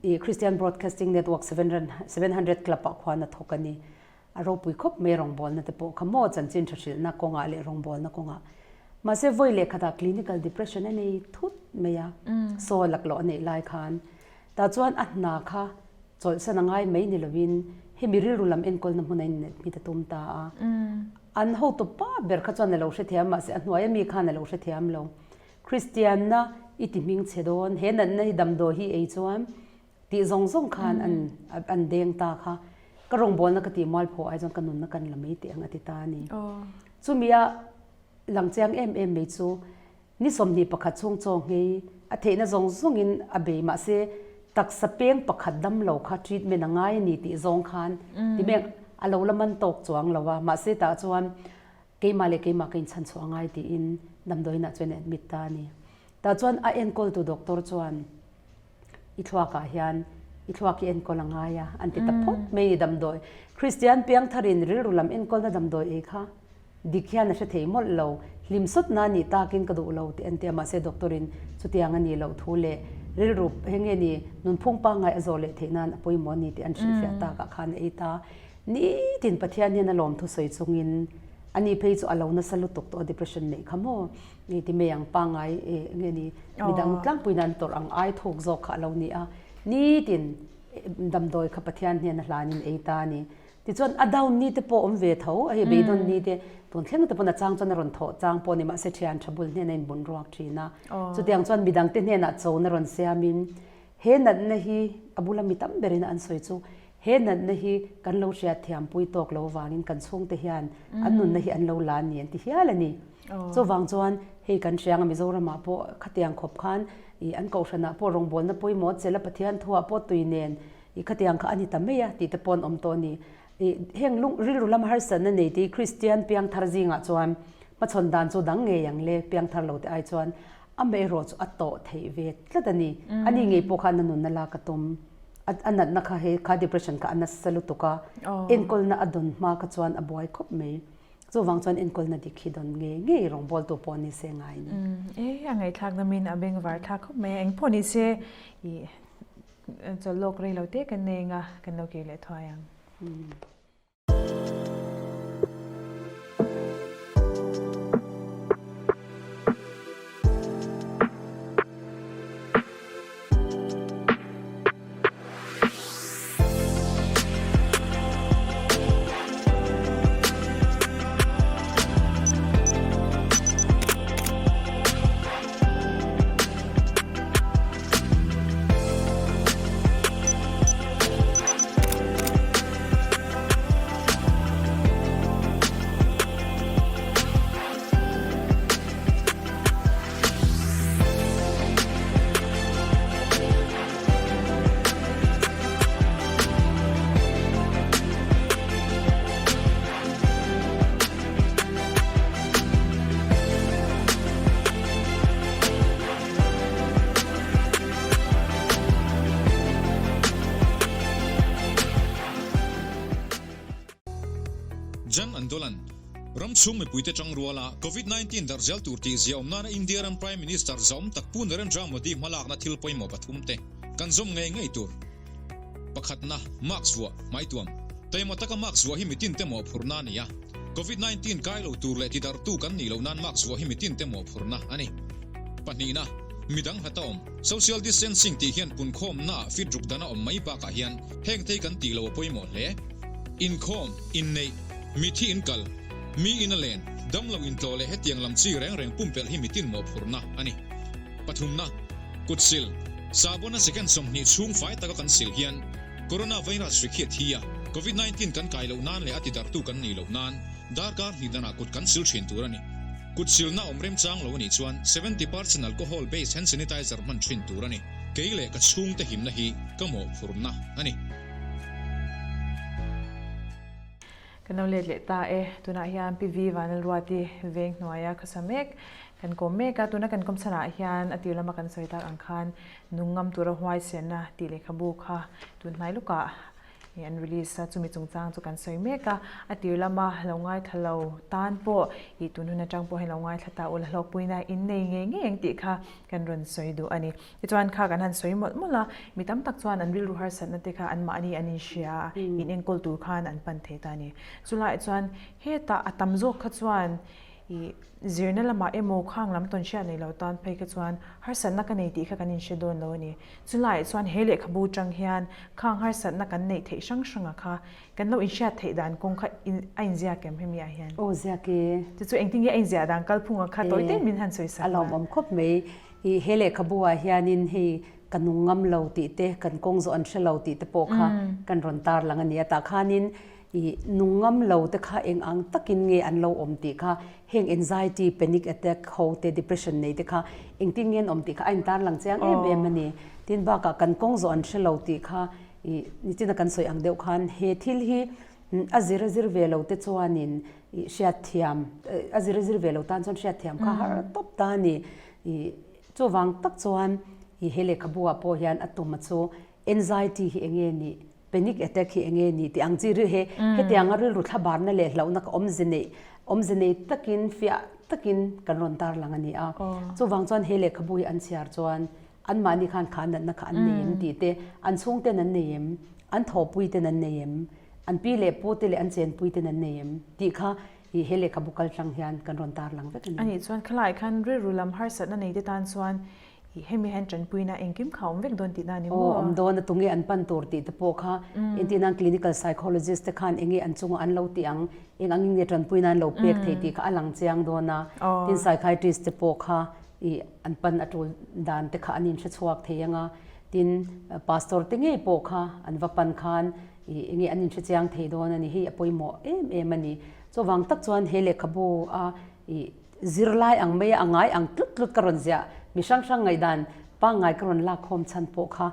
i Christian Broadcasting Network 700 Club ah khuan a thawk a ni. A ropui khawp mai rawngbawlna te pawh kha maw chanchin tha hrilhna kawngah leh rawngbawlna kawngah. Mahse vawi leh khatah clinical depression a nei thut mai a, saw laklawh a neih lai khan. Tah chuan a hna kha chawlhsan a ngai mai ni lovin hemi rilru lam enkawlna hmun a innet hmit a tum ta a. An hotu pa ber kha chuan a lo hrethiam mahse a hnuaia mi khan a lo hrethiam lo. Kristianna i ti hming chhe dawn, he natna hi damdawi hi ei chuan Tih zawng zawng khan an an deng ta kha. Ka rawngbawlna ka tih mualphaw ai chuan ka nunna kan la mai teh ang a ti ta a ni. Chumi a lang chiang em em mai chu ni 21 chhung chaw nghei a theihna zawng zawngin a bei mahse taksa peng pakhat dam lo kha treatment a ngai a ni tih zawng khan ti mek a lo la man tawk chuang lo a mahse tah chuan keimah leh keimah ka inchhan chhuah a ngai tiin damdawiinah chuan a admit ta a ni. Tah chuan a enkawltu doctor chuan I thluakah hian i thluak hi enkawl a ngai a, an ti ta phawt mai ni damdawi. Kristian piangtharin rilru lam enkawlna damdawi ei kha dik hian a hre thei mawlh lo. Hlim sawtna a nih takin ka duh lo tih an ti a, mahse doctor-in chutiang a nih loh thu leh rilru heng nge ni nunphung pangngai a zawh leh theih nan a pawimawh a ni tih an hrilhfiah takah khan a ei ta. Nitin Pathian hian a lawmthu sawi chungin ani phei chu a lo nasa lutuk tawh a depression neih kha maw. Nge ti mai ang pangngai e nge ni midang tlangpuiin an tawrh ang ai thuk zawk kha a lo ni a, nitin damdawi kha Pathian hnena hlanin ei ta a ni. Tichuan a down ni te pawh awm ve tho, hei beidawn ni te tun thleng te pawn a chang chuan a rawn thawh chang pawh a ni mahse thian tha bul hnena inbun ruak thin a. Chutiang chuan midang te hnenah chona rawn siamin He natna hi a bula mi tam berin an sawi chu he natna hi kan lo hriat thiampui tawk lo vangin kan chhungte hian an nunna hi an lo la ni an ti hial a ni. Chuvang chuan hei kan hriang a Mizoramah pawh khatiang khawp khan ih an kohhranah pawh rawngbawlna pawimawh chel a Pathian thuah pawh tui nen ih khatiang kha a ni ta mai a tih te pawh an awm tawh a ni. Ih heng lung rilru lam harsatna nei te hi Kristian piangthar zingah chuan. Hmachhawn dan chu dang ngei ang le, piangthar lo te ai chuan amaherawh chu a tawh theih ve tlat a ni. Ani ngei pawh khan a nunna lak a tum. A natna kha he kha depression kha a nasa lutuk a, enkawlna a dawn hma kha chuan a buai khawp mai. Chuvang chuan enkawlna dik hi dawn ngei ngei rawngbawltu pawh ni se ngai a ni. E, a ngaihthlak namin a bengvar thlak khawp mai a, engpawh ni se i chawlh lawk rei lo te kan nei anga kan lo kir leh thuai ang. Jan Andolan, Ram chhung mipuite tang ruala Covid 19 darh zel tur tih ziaawm nana India ram Prime Minister zahawm tak Pu Narendra Modi hmalakna thil pawimawh pathumte kan zawm ngei ngei tur. Pakhatna, Mask vuah, hmaituam. Taima taka mask vuah hi mitinte mawhphurhna a ni a. Covid 19 kai lo tur leh tidarhtu kan nih loh nan mask vuah hi mitinte mawhphurhna a ni. Pahnihna, midang hlata awm, social distancing tih hian punkhawmnaah fit ruk dan a awm mai bakah hian heng thei kan tih lo a pawimawh hle. Inkhawm, inneih, mithi inkal, mi in a len, damlo intlawh leh hetiang lam chi reng reng pumpelh hi mitin mawhphurhna a ni. Pathumna, Kut sil, Sahbawna second 20 chhung fai taka kan sil hian Corona virus hri khi a thi a, Covid 19 kan kai loh nan leh a tidarhtu kan nih loh nan darkar hnih danah kut kan sil thin tur a ni. Kut silna awm remchang lo a nih chuan 70% alcohol based hand sanitizer hman thin tur a ni. Kei leh ka chhungte himna hi ka mawhphurhna a ni. Kan lo let leh ta e. Tunah hian Pi Vi Vanlalruati veng hnuaia khawsa mek kan kawm mek a. Tuna kan kawm chhanah hian a tir lama kan sawi tak ang khan nung ngam tura huaisenna tih lehkhabu kha tun hnai lukah an release a. Chumi chungchang chu kan sawi mek a. A tir lama lo ngaithla lo tan pawh ih tun hun atang pawh hian lo ngaithla ta ula hlawkpuina in nei ngei ngei ang tih kha kan rawn sawi duh a ni. Tichuan kha kan han sawi mawlh mawlh a, mi tam tak chuan an rilru harsatna te kha anmahni an inhria a, in enkawl tur khan an pan thei ta a ni. Chulaiah chuan hetah a tam zawk kha chuan ih zirna lamah emaw khang lam tawn hriat nei lo tan phei kha chuan harsatna ka nei tih kha kan inhre dawn lo a ni. Chulaiah chuan he lehkhabu tang hian khang harsatna kan neih theih hrang hranga kha kan lo inhriat theih dan kawng kha a inziak em hemi ah hian? Aw ziak e. Chu chu engtin nge a inziah dan kalphunga kha tawi te min han sawi sak la. A lawmawm khawp mai. I he lehkhabu ah hianin hei ka nung ngam lo tih te, kan kawng zawh an hre lo tih te pawh kha kan rawn tar lang a ni a. Tah khanin i nung ngam lo te kha eng ang takin nge an lo awm tih kha heng anxiety, panic attack ho te, depression nei te kha engtin nge an awm tih kha a intar lang chiang em em a ni. Tin bakah kan kawng zawh an hre lo tih kha i nichina kan sawi ang deuh khan he thil hi a zir a zir ve lo te chuanin i hriatthiam a zir a zir ve lo tan chuan hriatthiam kha har tawp ta a ni. I chuvang tak chuan i he lehkhabu ah pawh hian a tum a chu anxiety hi enge nih, panic attack hi enge nih tih ang chi ri he hetianga rilru thlabarna leh hlauhna ka awmze neih awmze nei takin fiah takin kan rawn tarlang a ni a. Chuvang chuan he lehkhabu hi an chhiar chuan anmahni khan kha natna kha an nei em tih te, an chhungten an nei em, an thawhpui ten an nei em, an pi leh pu te leh an chenpui ten an nei em tih kha I he lehkhabu kal tlang hian kan rawn tar lang vek a ni. A nih chuan khalai khan rilru lam harsatna nei te tan chuan i hemi hian tanpuina engkim kha a awm vek dawn tihna a ni maw? Aw, awm dawn a, tunge an pan tur tih te pawh kha entir nan clinical psychologist te khan enge an chungah an lo tih ang, eng angin nge tanpuina an lo pek thei tih kha a lang chiang dawn a. Tin psychiatrist te pawh kha i an pan a tul dan te kha an inhre chhuak thei ang a. Tin pastor te ngei pawh kha an va pan khan I enge an inhre chiang thei dawn a ni, hei a pawimawh em em a ni. Chuvang tak chuan he lehkhabu a i zirlai ang mai a, a ngai ang tlut tlut ka rawn ziah, mi hrang hrang ngaihdan pangngai ka rawn lak khawm chhan pawh kha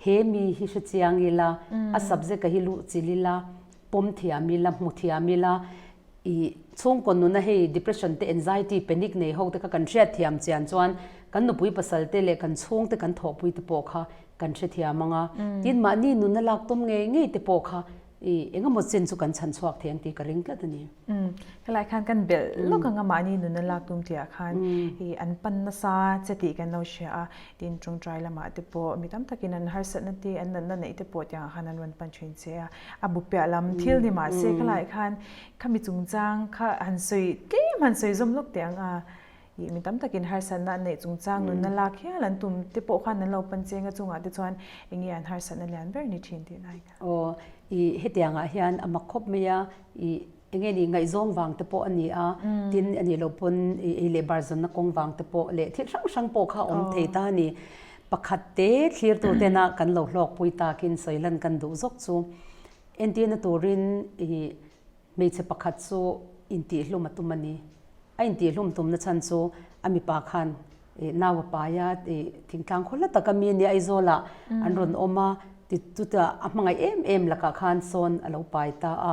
he mi hi hre chiang ila, a subject a hi luh chilh ila, pawm thiam ila, hmu thiam ila. I chhungkaw nuna hei depression te anxiety panic nei ho te kha kan hriatthiam chian chuan kan nupui pasal te leh kan chhungte kan thawhpui te pawh kha kan hrethiam ang a. Tin mahni nuna lak tum ngei ngei te pawh kha i engemaw chin chu kan chhan chhuak thei ang tih ka ring tlat a ni. Helai khan kan belh lawk ang a mahni nuna lak tum tihah khan i an pan nasa che tih kan lo hria a. Tin tawngtai lamah te pawh mi tam takin an harsatna te an natna neih te pawh tiangah khan an rawn pan thin che a. A bu piah lam thil ni mahse khalai khan khami chungchang kha han sawi tlem han sawi zawm lawk teh ang a. Ih mi tam takin harsatna an neih chungchang nunna lak hial an tum te pawh khan an lo pan cheng a chungah te chuan eng nge an harsatna lian ber ni thin tih lai kha. Aw ih hetiangah hian a mak khawp mai a ih Eng nge ni ngaihzawng vang te pawh a ni a, tin a nih loh pawn ei leh bar zawnna kawng vang te pawh leh thil hrang hrang pawh kha a awm thei ta a ni. Pakhat te thlirtu tena kan lo hlawkpui takin sawi lan kan duh zawk chu entirna turin ih hmeichhe pakhat chu intihhlum a tum a ni. A intihhlum tumna chhan chu a mipa khan Ih nau a pai a, ih thingtlang khaw hla taka mi nia Aizawlah an rawn awm a, ti chutah a hmangaih em em lakah khan sawn a lo pai ta a,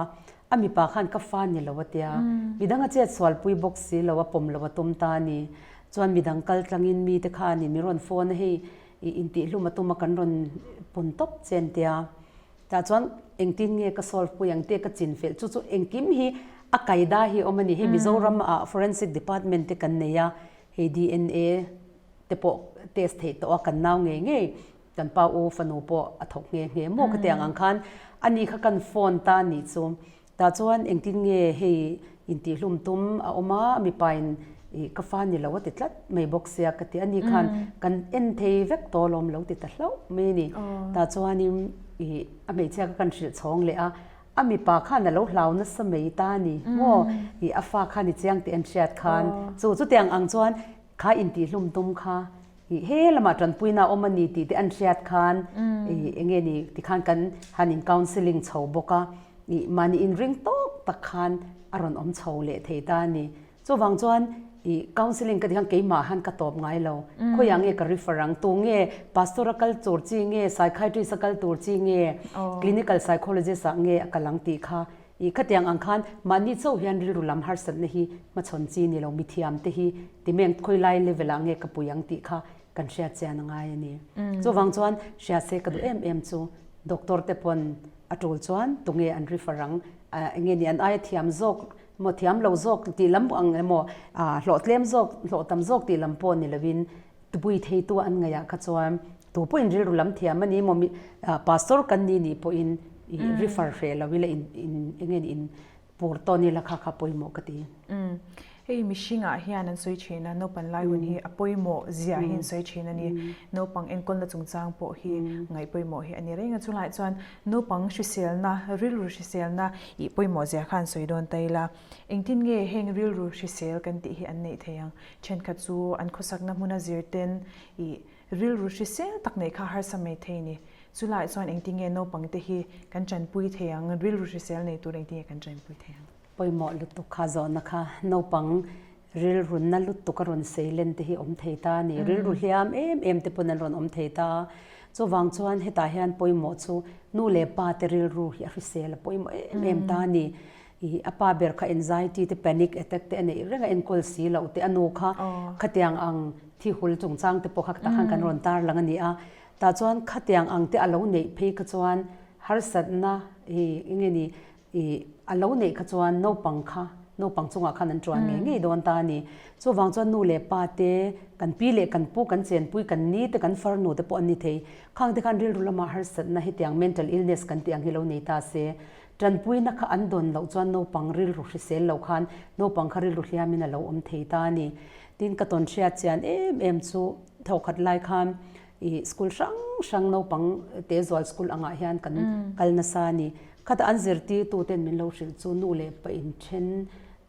a mipa khan ka fa ni lo a tia, midang a chet sualpui bawk si lo a pawm lo a tum ta a ni, chuan midang kal tlangin mite khanin min rawn phone a hei ih intihhlum a tum a kan rawn pun tawp che an tia. Tah chuan engtin nge ka solve pui ang tih ka chin felh chu chu engkim hi a kaida hi a awm a ni. Hei Mizoram ah forensic department te kan nei a, hei DNA te pawh test theih tawh a kan nau ngei ngei kan pa u fanu pawh a thawk nghe nghe maw ka ti ang ang khan ani kha kan phone ta a nih chu. Tah chuan engtin nge hei intihhlum tum a awm a, mipa in ih ka fa ni lo a ti tlat mai bawk sia ka ti a ni khan kan en thei vek tawh alawm lo ti ta hlauh mai a ni. Tah chuanin ih a hmeichhia kha kan hrilh chhawng leh a, a mipa khan a lo hlau nasa mai ta a ni maw ih a fa khan i chiang tih an hriat khan chu chutiang ang chuan kha intihhlum tum kha Ih he lamah tanpuina a awm a ni tih te an hriat khan ih eng nge ni tikhan kan han in counselling chho bawk a, ih mahni inring tawk tak khan a rawn awm chho leh thei ta a ni. Chuvang chuan ih counselling ka tih khan keimah han ka tawp ngai lo, khawiah nge ka refer ang, tu nge pastor a kal tur chi nge, psychiatrist a kal tur chi nge, clinical psychologist ah nge a kal ang tih kha ih khatiang ang khan mahni chauh hian rilru lam harsatna hi hmachhawn chi ni lo, mithiam te hi Timeng khawilai level ah nge ka pui ang tih kha kan hriat chian a ngai a ni. Chuvang chuan hria se ka duh em em chu doctor te pawn a tul chuan tunge an refer ang, enge ni an aia thiam zawk emaw thiam lo zawk tih lam ang emaw hlawh tlem zawk hlawh tam zawk tih lam pawh ni lovin tupui theitu an ngaih ah kha chuan tu pawhin rilru lam thiam a ni emaw pastor kan ni nih pawhin refer hreh lo ila in enge ni in Pur tawn ila kha kha pawimawh ka ti. Umm. Hei mihringah hian an sawi thin a, naupang lai hun hi a pawimawh zia hi an sawi thin a ni. Naupang enkawlna chungchang pawh hi ngaih pawimawh hi a ni reng a. Chulaiah chuan naupang hriselna, rilru hriselna ih pawimawh zia kha an sawi dawn ta ila. Engtin nge heng rilru hrisel kan tih hi an neih thei ang? Thenkhat chu an khawsakna hmuna zir ten ih Rilru hrisel tak neih kha harsa mai thei ni. Chulaiah chuan engtin nge naupangte hi kan tanpui thei ang, rilru hrisel nei tur engtin nge kan tanpui thei ang? Pawimawh lutuk kha zawhna kha naupang rilru na lutuk a rawn sei len te hi awm thei ta a ni. Rilru hliam em em te pawn an rawn awm thei ta a. Chuvang chuan hetah hian pawimawh chu nu leh pa te rilru hi a hrisel a pawimawh em em ta a ni. Ih a pa ber kha anxiety te panic attack te a neih reng a enkawl si loh te a nu kha khatiang ang thi hul chungchang te pawh kha tah khan kan rawn tar lang a ni a tah chuan khatiang ang te a lo neih phei kha chuan harsatna ih eng nge ni ih a lo neih kha chuan naupang kha naupang chungah khan an tuan ngei ngei dawn ta a ni chuvang chuan nu leh pa te kan pi leh kan pu kan chenpui kan ni te kan farnu te pawh an ni thei khang te khan rilru lamah harsatna hetiang mental illness kan tih ang hi lo nei ta se Tanpuina kha an dawn loh chuan naupang rilru hrisel lo khan naupang kha rilru hliamin a lo awm thei ta a ni. Tin, ka tawn hriat chian em em chu thawkhat lai khan ih school hrang hrang naupang te zual school angah hian kan kal nasa a ni. Khatah an zirtirtu ten min lo hrilh chu nu leh pa inthen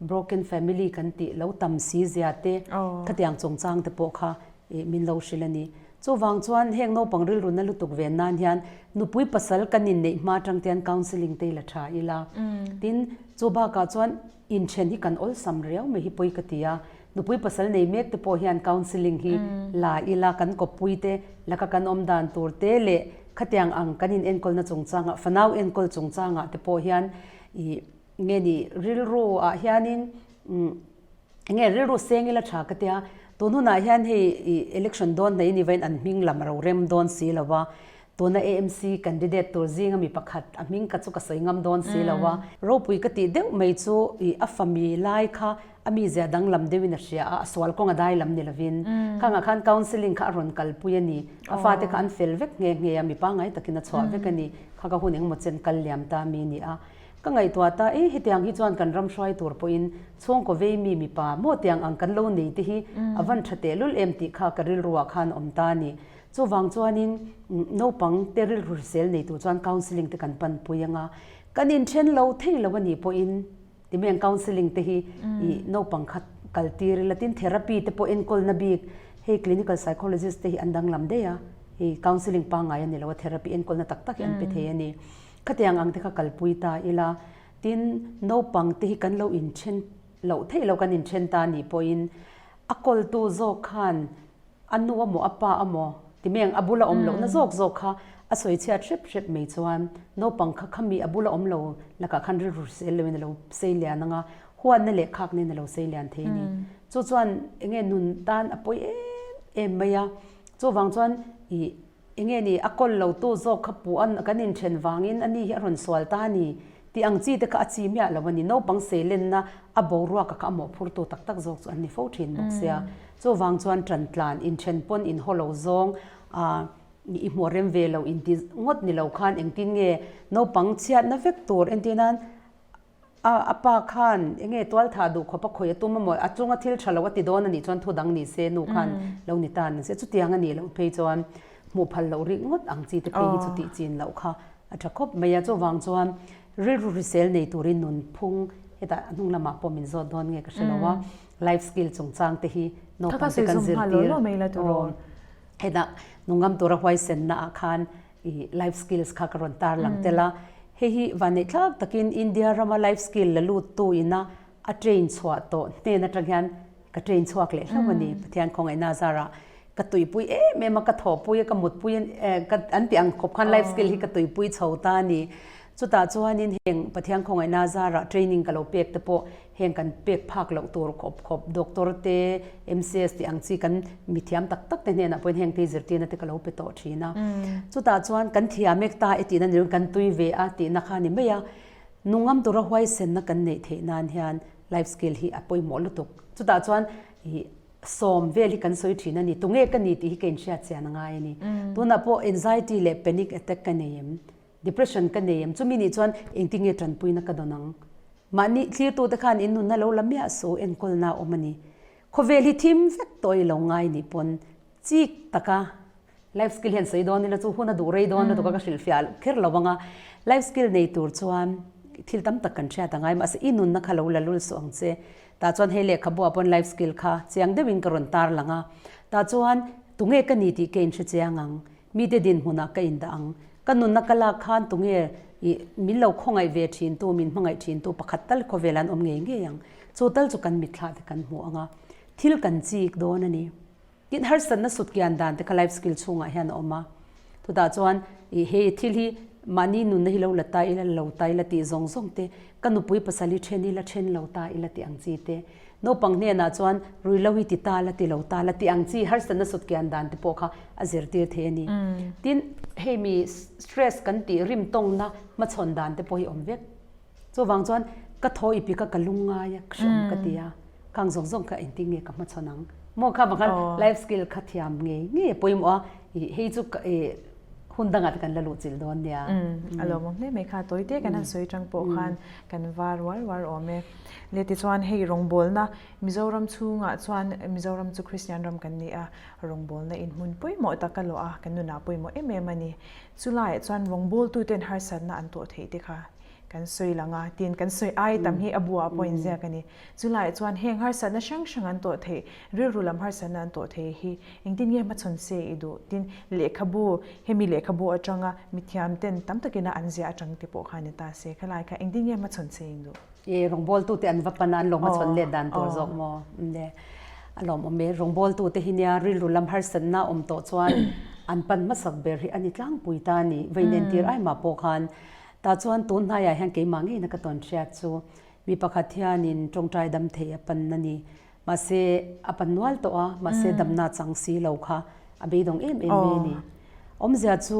broken family kan tih lo tam si zia te khatiang chungchang te pawh kha ih min lo hrilh a ni. Chuvang chuan heng naupang rilru na lutuk ven nan hian nupui pasal kan inneih hma atang te hian counselling te i la tha ila. Tin, chu bakah chuan inthen hi kan awlsam riau mai hi pawi ka ti a. Nupui pasal nei mek te pawh hian counselling hi la ila kan kawppui te laka kan awm dan tur te leh khatiang ang kan in enkawlna chungchangah fanau enkawl chungchangah te pawh hian ih. Nge ni rilru ah hianin enge rilru seng ila tha ka tia tun hunah hian hei ih election dawn hnai ni vain an hming lam a ro rem dawn si lo va tuna AMC candidate tur zinga mi pakhat a hming ka chu ka sawi ngam dawn si lo a ropui ka tih deuh mai chu ih a fami lai kha a mizia danglam deuhin a hria a a sual kawng a dai lam ni lovin khangah khan counselling kha a rawn kalpui a ni a fate kha an fel vek nghe nghe a mi pangngai takin a chhuah vek a ni kha ka hun engemaw chen kal liam ta mi a ni a. Ka ngaihtuah ta e, hetiang hi chuan kan ram hruai tur pawhin chhungkaw vei mi mipa maw tiang ang kan lo nei te hi a van tha tehlul em tih kha ka rilruah khan a awm ta a ni. Chuvang chuanin naupang te rilru hrisel nei tur chuan counselling te kan panpui anga kan inthen lo thei lo a nih pawhin ti mai ang counselling te hi ih naupang kha kal tir ila tin therapy te pawh enkawlna bik hei clinical psychologist te hi an danglam daih a, hei counselling pangngai a ni lo a therapy enkawlna tak tak hi an pe thei a ni. Khatiang ang te kha kalpui ta ila, tin naupang te hi kan lo inthen loh theih lo kan inthen ta nih pawhin a kawltu zawk khan a nu amaw a pa amaw ti mai ang a bula awm lohna zawk zawk kha a sawi chhiat hrep hrep mai chuan naupang kha khami a bula awm lo lakah khan rilru hrisel loin a lo sei lian ang a, huatna leh khakna in a lo sei lian thei a ni. Chu chuan enge nun tan a pawi em em mai a, chuvang chuan ih Enge ni, a kawl lo tu zawk kha puh a kan inthen vangin a ni hi a rawn sual ta a ni tih ang chi te kha a chi miah lo a ni. Naupang seilenna a boruak a kha a mawhphurtu tak tak zawk chu an ni fo thin bawk sia. Chuvang chuan ṭan tlan inthen pawn inhaw lo zawng a i hmuh rem ve lo inti ngawt ni lo khan engtin nge naupang chhiatna vek tur entir nan A a pa khan enge tual thah duh khawp a khawi a tum amaw a chunga thil tha lo a ti dawn a nih chuan thu dang ni se nu khan lo ni ta ni se chutiang a nih loh phei chuan hmuh phal loh rik ngawt ang chi te phei hi chu tih chin loh kha a tha khawp mai a chuvang chuan rilru hrisel nei turin nunphung hetah a hnung lamah pawh min zawt dawn nge ka hre lo a life skill chungchang te hi naupang te kan zirtir aw hetah nungam tura huaisenna ah khan I life skills kha ka rawn tar lang tel a, hei hi vanneihthlak takin India rama life skill la lut tu ina a train chhuah tawh hnen atang hian ka train chhuak leh hlauh a ni. Pathian khawngaihna zarah ka tuipui em em a, ka thawhpui a, ka mutpui a, an tih ang khawp khan life skill hi ka tuipui chho ta a ni. Chutah chuanin heng Pathian khawngaihna zarah training ka lo pek te pawh heng kan pek phak loh tur khawp khawp doctor te, MCS tih ang chi kan mithiam tak tak te hnenah pawhin heng te zirtirna te ka lo pe tawh thin a. Chutah chuan kan thiam ek ta e tihna ni kan tui ve a tihna kha a ni mai a. Nungam tura huaisenna kan neih theih nan hian life skill hi a pawimawh lutuk. Chutah chuan ih sawm vel hi kan sawi thin a ni. Tunge ka ni tih hi ka inhriat chian a ngai a ni. Tunah pawh anxiety leh panic attack ka nei em? Depression ka nei em? Chumi nih chuan engtin nge tanpuina ka dawn ang? Mahni thlirtute khan in nunna lo la miah suh enkawlna a awm a ni. Khawvel hi thim vek tawh i lo ngai nih pawn chik taka life skill hian sawi dawn ila chu hun a duh rei dawn lutuk a ka hrilhfiah kher lo ang a. Life skill nei tur chuan thil tam tak kan hriat a ngai mahse i nunna kha lo la lul suh ang che. Tah chuan hei lehkhabuah pawn life skill kha chiang deuhin ka rawn tar lang a. Tah chuan tunge ka ni tih ka inhre chiang ang. Mite dinhmunah ka indah ang. Ka nunna ka lak khan tunge i min lo khawngaih ve thintu, min hmangaih thintu pakhat tal khawvel an awm ngei ngei ang. Chu tal chu kan mitthlah te kan hmu ang a, thil kan chik dawn a ni. Tin, harsatna sutkian dan te kha life skill chhungah hian a awm a. Chutah chuan i hei thil hi mahni nunna hi lo la ta ila, lo ta ila tih zawng zawng te, ka nupui pasal hi then ila, then lo ta ila tih ang chi te, Naupang hnenah chuan ruihlo hi ti ta la ti lo ta la tih ang chi harsatna sutkian dan te pawh kha a zirtir thei a ni. Tin, hei mi stress kan tih rim tawngna hmachhawn dan te pawh hi awm vek. Chuvang chuan ka thaw i pik a ka lung ngai a, ka hreawm ka ti a, khang zawng zawng kha engtin nge ka hmachhawn ang? Maw kha vang khan life skill kha thiam ngei ngei a pawimawh a, ih hei chu ih hun dangah te kan la luh chilh dawn nia. A lawmawm hle mai kha, tawi te kan han sawi tang pawh khan kan var uar uar awm e. Le tichuan hei rawngbawlna Mizoram chhungah chuan Mizoram chu Kristian ram kan ni a, rawngbawlna in hmun pawimawh tak a luah a, kan nunah pawimawh em em a ni. Chulaiah chuan rawngbawltuten harsatna an tawh theih te kha kan sawi lang a, tin kan sawi ai tam hi a buah pawh inziak a ni. Chulaiah chuan heng harsatna hrang hrang an tawh theih, rilru lam harsatna an tawh theih hi engtin nge hmachhawn se i duh? Tin lehkhabu, hemi lehkhabu atanga mithiamten tam takina an ziah atang te pawh kha ni ta se, khalai kha engtin nge hmachhawn se in duh? E rawngbawltute an va pan a, an lawm a chhawn let dan tur zawk maw? Le a lawmawm e. Rawngbawltute hi nia rilru lam harsatna awm tawh chuan an pan hmasak ber hi a ni tlangpui ta a ni. Vei nen tir ai mah pawh khan. Tah chuan tun hnaiah hian keimah ngeina ka tawn hriat chu mi pakhat hianin tawngtai dam thei a pan a ni. Mahse a pan nual tawh a, mahse damna chang si lo kha a beidawng em em mai a ni. Awmzia chu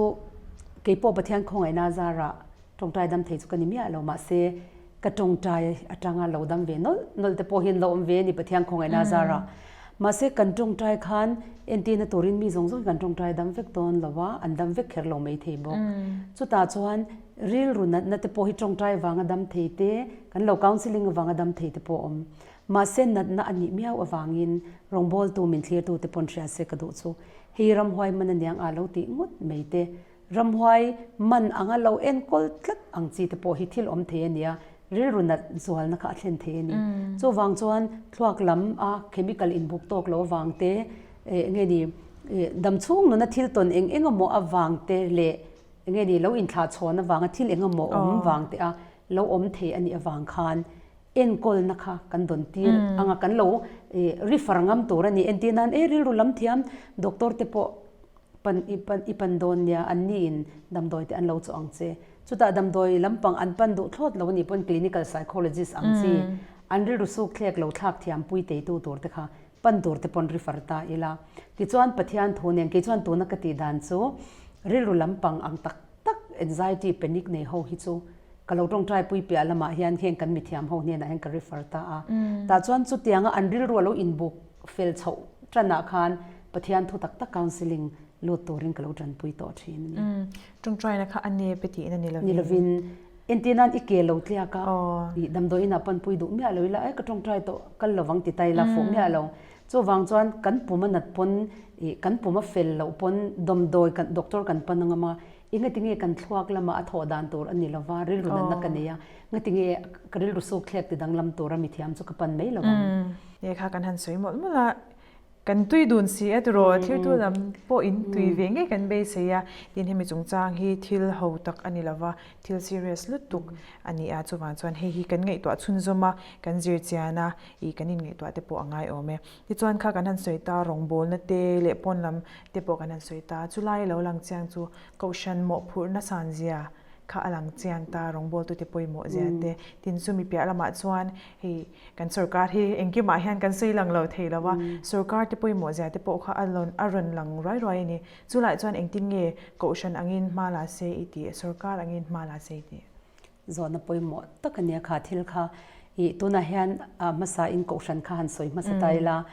keipawh Pathian khawngaihna zarah Tawngtai dam thei chu ka ni miah lo mahse ka tawngtai atanga lo dam ve nawlh nawlh te pawh hian lo awm ve a ni Pathian khawngaihna a zar a. Mahse kan tawngtai khan entirna turin mi zawng zawng hi kan tawngtai dam vek dawn lo a, an dam vek kher lo mai thei bawk. Chutah chuan rilru natna te pawh hi tawngtai vanga dam thei te, kan lo counselling avanga dam thei te pawh a awm. Mahse natna a nih miau avangin rawngbawltu min thlirtu te pawn hria se ka duh chu hei ramhuai man aniang a lo tih ngawt mai te Ramhuai man anga lo enkawl tlat ang chi te pawh hi thil awm thei a nia, rilru nat zualna kha a thlen thei a ni. Chuvang chuan thluak lam a chemical inbuk tawk lo avang te, eng nge ni, damchhung nuna thil tawn eng eng emaw avang te leh eng nge ni lo inthlah chhawn avanga thil eng emaw awm vang te a lo awm thei a nih avang khan enkawlna kha kan dawn tir anga kan lo refer ngam tur a ni. Entir nan e rilru lam thiam doctor te pawh Pan i pan i pan dawn nia, an ni in damdawi te an lo chawh ang che. Chutah damdawi lampang an pan duh thlawt lo a nih pawn clinical psychologist ang chi, an rilru suk thlek lo thlak thiam pui teitu tur te kha pan tur te pawn refer ta ila. Tichuan Pathian thu nen kei chuan tuna ka tih dan chu rilru lampang ang tak tak anxiety panic nei ho hi chu ka lo tawngtai pui piah lamah hian heng kan mithiam ho hnenah hian ka refer ta a. Tah chuan chutianga an rilru a lo inbuk fel chhoh tanah khan Pathian thu tak tak counselling lut turin ka lo tanpui tawh thin a ni. Tawngtaina kha a nep e tihna ni lovin. Ni lovin. Entir nan i ke lo tliak a, i damdawi inah panpui duh miah lo ila, e ka tawngtai tawh kal lovang ti ta ila fuh miah lo. Chuvang chuan kan pum a nat pawn i kan pum a fel loh pawn dawmdawi kan doctor kan pan angam a, i ngatinge kan thluak lama a thawh dan tur a ni lova, rilru natna ka nei a, ngatinge ka rilru suk thlek ti danglam tura mithiam chu ka pan mai lo ang. Lehkha kan han sawi mawlh mawlh a, Kan tui dun si a tiraw, thirtu lam pawh in tui ve ngei kan beisei a, tin hemi chungchang hi thil ho tak a ni lova, thil serious lutuk a ni a, chuvang chuan hei hi kan ngaihtuah chhunzawm a, kan zir chian a, ih kan inngaihtuah te pawh a ngai awm e. Tichuan kha kan han sawi ta, rawngbawlna te leh pawn lam te pawh kan han sawi ta, chulai a lo lang chiang chu Kohhran mawhphurhna san zia kha a lang chiang ta, rawngbawltute pawimawh zia te, tin chumi piah lamah chuan hei Kan sorkar hi engkimah hian kan sawi lang lo thei lo a, sorkar te pawimawh zia te pawh kha a lawn a rawn lang ruai ruai a ni. Chulai chuan engtin nge Kohhran angin hma la se i tih, sorkar angin hma la se i tih? Zawhna pawimawh tak a nia kha thil kha. Ih tunah hian a hmasa in Kohhran kha han sawi hmasa ta ila,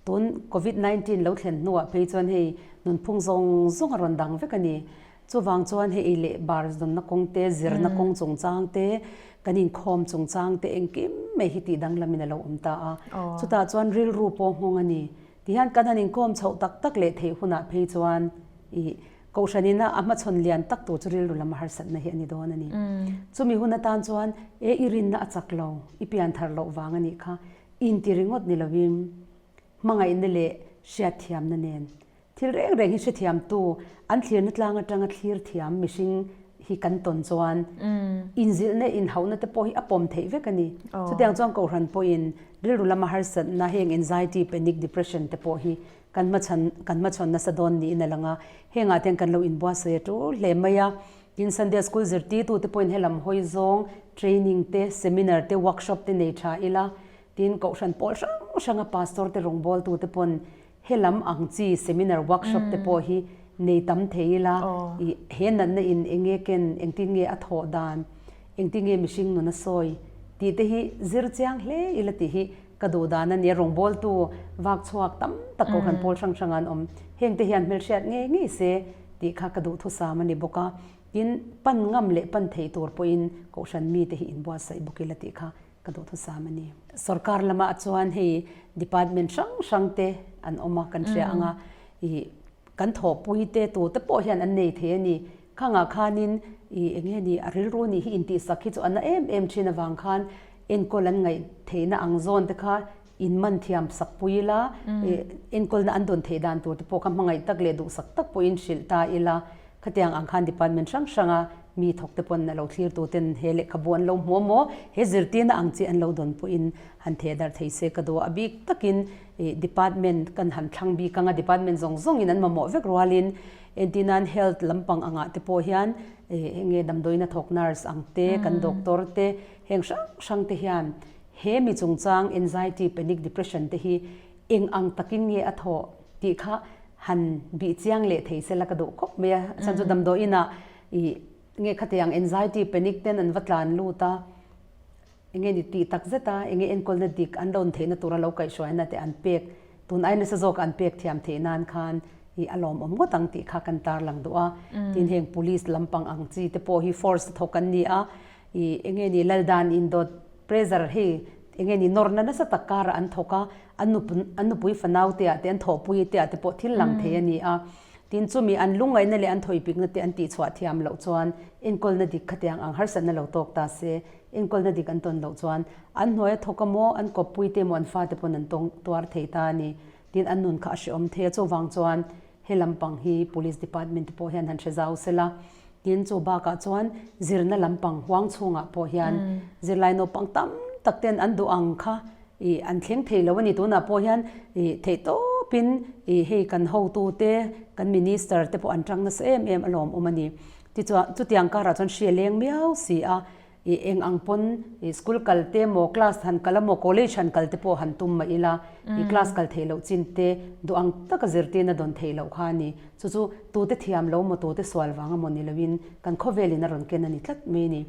tun Covid 19 lo thlen hnuah phei chuan hei nunphung zawng zawng a rawn dang vek a ni. Chuvang chuan hei ei leh bar zawnna kawng te, zirna kawng chungchang te, kan inkhawm chungchang te engkim mai hi tih danglamin a lo awm ta a. Chutah chuan rilru pawh nghawng a ni. Tihian kan han inkhawm chhoh tak tak leh theih hunah phei chuan ih Kohhran ina a hmachhawn lian tak tur chu rilru lama harsatna hi a ni dawn a ni. Chumi hun atan chuan e i rinna a chak lo, i pian thar loh vang a nih kha inti ringawt ni lovin hmangaihna leh hriatthiamna nen Thil reng reng hi hrethiamtu, an thlirna tlang atanga thlir thiam mihring hi kan tawn chuan inzilhna, inhauhna te pawh hi a pawm theih vek a ni. Chutiang chuan Kohhran pawhin rilru lama harsatna heng anxiety, panic, depression te pawh hi kan hmachhan kan hmachhawn nasa dawn niin a lang a. Hengah te hian kan lo inbuatsawi a tul hle mai a. Tin, Sunday School zirtirtute pawhin helam hawi zawng training te, seminar te, workshop te nei tha ila. Tin, Kohhran pawl hrang hranga pastor te rawngbawltute pawn He lam ang chi seminar workshop te pawh hi nei tam thei ila, i he natna in eng nge ken, engtin nge a thawh dan, engtin nge mihring nun a sawi tih te hi zir chiang hle ila tih hi ka duh dan a nia. Rawngbawltu vak chhuak tam tak Kohhran pawl hrang hrang an awm. Heng te hian hmelhriat ngei ngei se tih kha ka duhthusam a ni bawk a. Tin, pan ngam leh pan thei tur pawhin Kohhran mite hi inbuatsaih bawk ila tih kha Ka duhthusam a ni. Sorkar lamah chuan hei department hrang hrang te an awm a, kan hria ang a, ih kan thawhpui te tu te pawh hian an nei thei a ni. Khangah khanin ih eng nge ni a rilru nih hi intihsak hi chu a na em em thin avang khan enkawl an ngaih theihna ang zawn te kha in man thiam sak pui ila, ih enkawlna an dawn theih dan tur te pawh kha hmangaih tak leh duhsak tak pawhin hrilh ta ila. Khatiang ang khan department hrang hranga mi thawk te pawn a lo thlir tu ten he lehkhabu an lo hmu maw, he zirtirna ang chi an lo dawn pawhin han theh darh thei se ka duh a. A bik takin ih department kan han thlang bik anga department zawng zawngin an mamawh vek rualin Entirnan health lampang angah te pawh hian eng nge damdawiin a thawk nurse ang te, kan doctor te, heng hrang hrang te hian he mi chungchang anxiety, panic, depression te hi eng ang takin nge a thawh tih kha han bih chiang leh thei sela ka duh khawp mai a. A chhan chu damdawiin ah ih nge khatiang anxiety, panic ten an va tlan lut a. Enge ni tih tak zet a, enge enkawlna dik an rawn theihna tura lo kaihhruaina te an pek, tun ai nasa zawk an pek thiam theih nan khan i a lawmawm ngawt ang tih kha kan tarlang duh a. Tin heng police lampang ang chi te pawh hi force thawk an ni a, i enge ni Laldan indawt pressure hei enge ni nawrna nasa tak karah an thawk a, an an nupui fanau te ah te an thawhpui te ah te pawh thil lang thei a ni a. Tin chumi an lungngaihna leh an thawipikna te an tihchhuah thiam loh chuan enkawlna dik khatiang ang harsatna lo tawk ta se, Enkawlna dik an tawn loh chuan an hnuaia thawk a maw, an kawppui te emaw an fate pawn an tawng tuar thei ta a ni. Tin, an nun kha a hrehawm thei a, chuvang chuan he lampang hi Police Department te pawh hian han hre zau sela. Tin, chu bakah chuan zirna lampang huang chhungah pawh hian zirlai naupang tam tak ten an duh ang kha ih an thleng thei lo a ni. Tunah pawh hian ih theih tawpin ih hei kan hotute, kan Minister te pawh an tang nasa em em a lawmawm a ni. Tichuan, chutiang karah chuan hri a leng miau si a, ih eng ang pawn ih school kal te emaw class han kal emaw college han kal te pawh han tum mah ila ih class kal theih loh chin te duh ang taka zirtirna dawn theih loh kha a ni. Chu chu tute thiam lo maw tute sual vang emaw ni loin kan khawvelin a rawn ken a ni tlat mai a ni.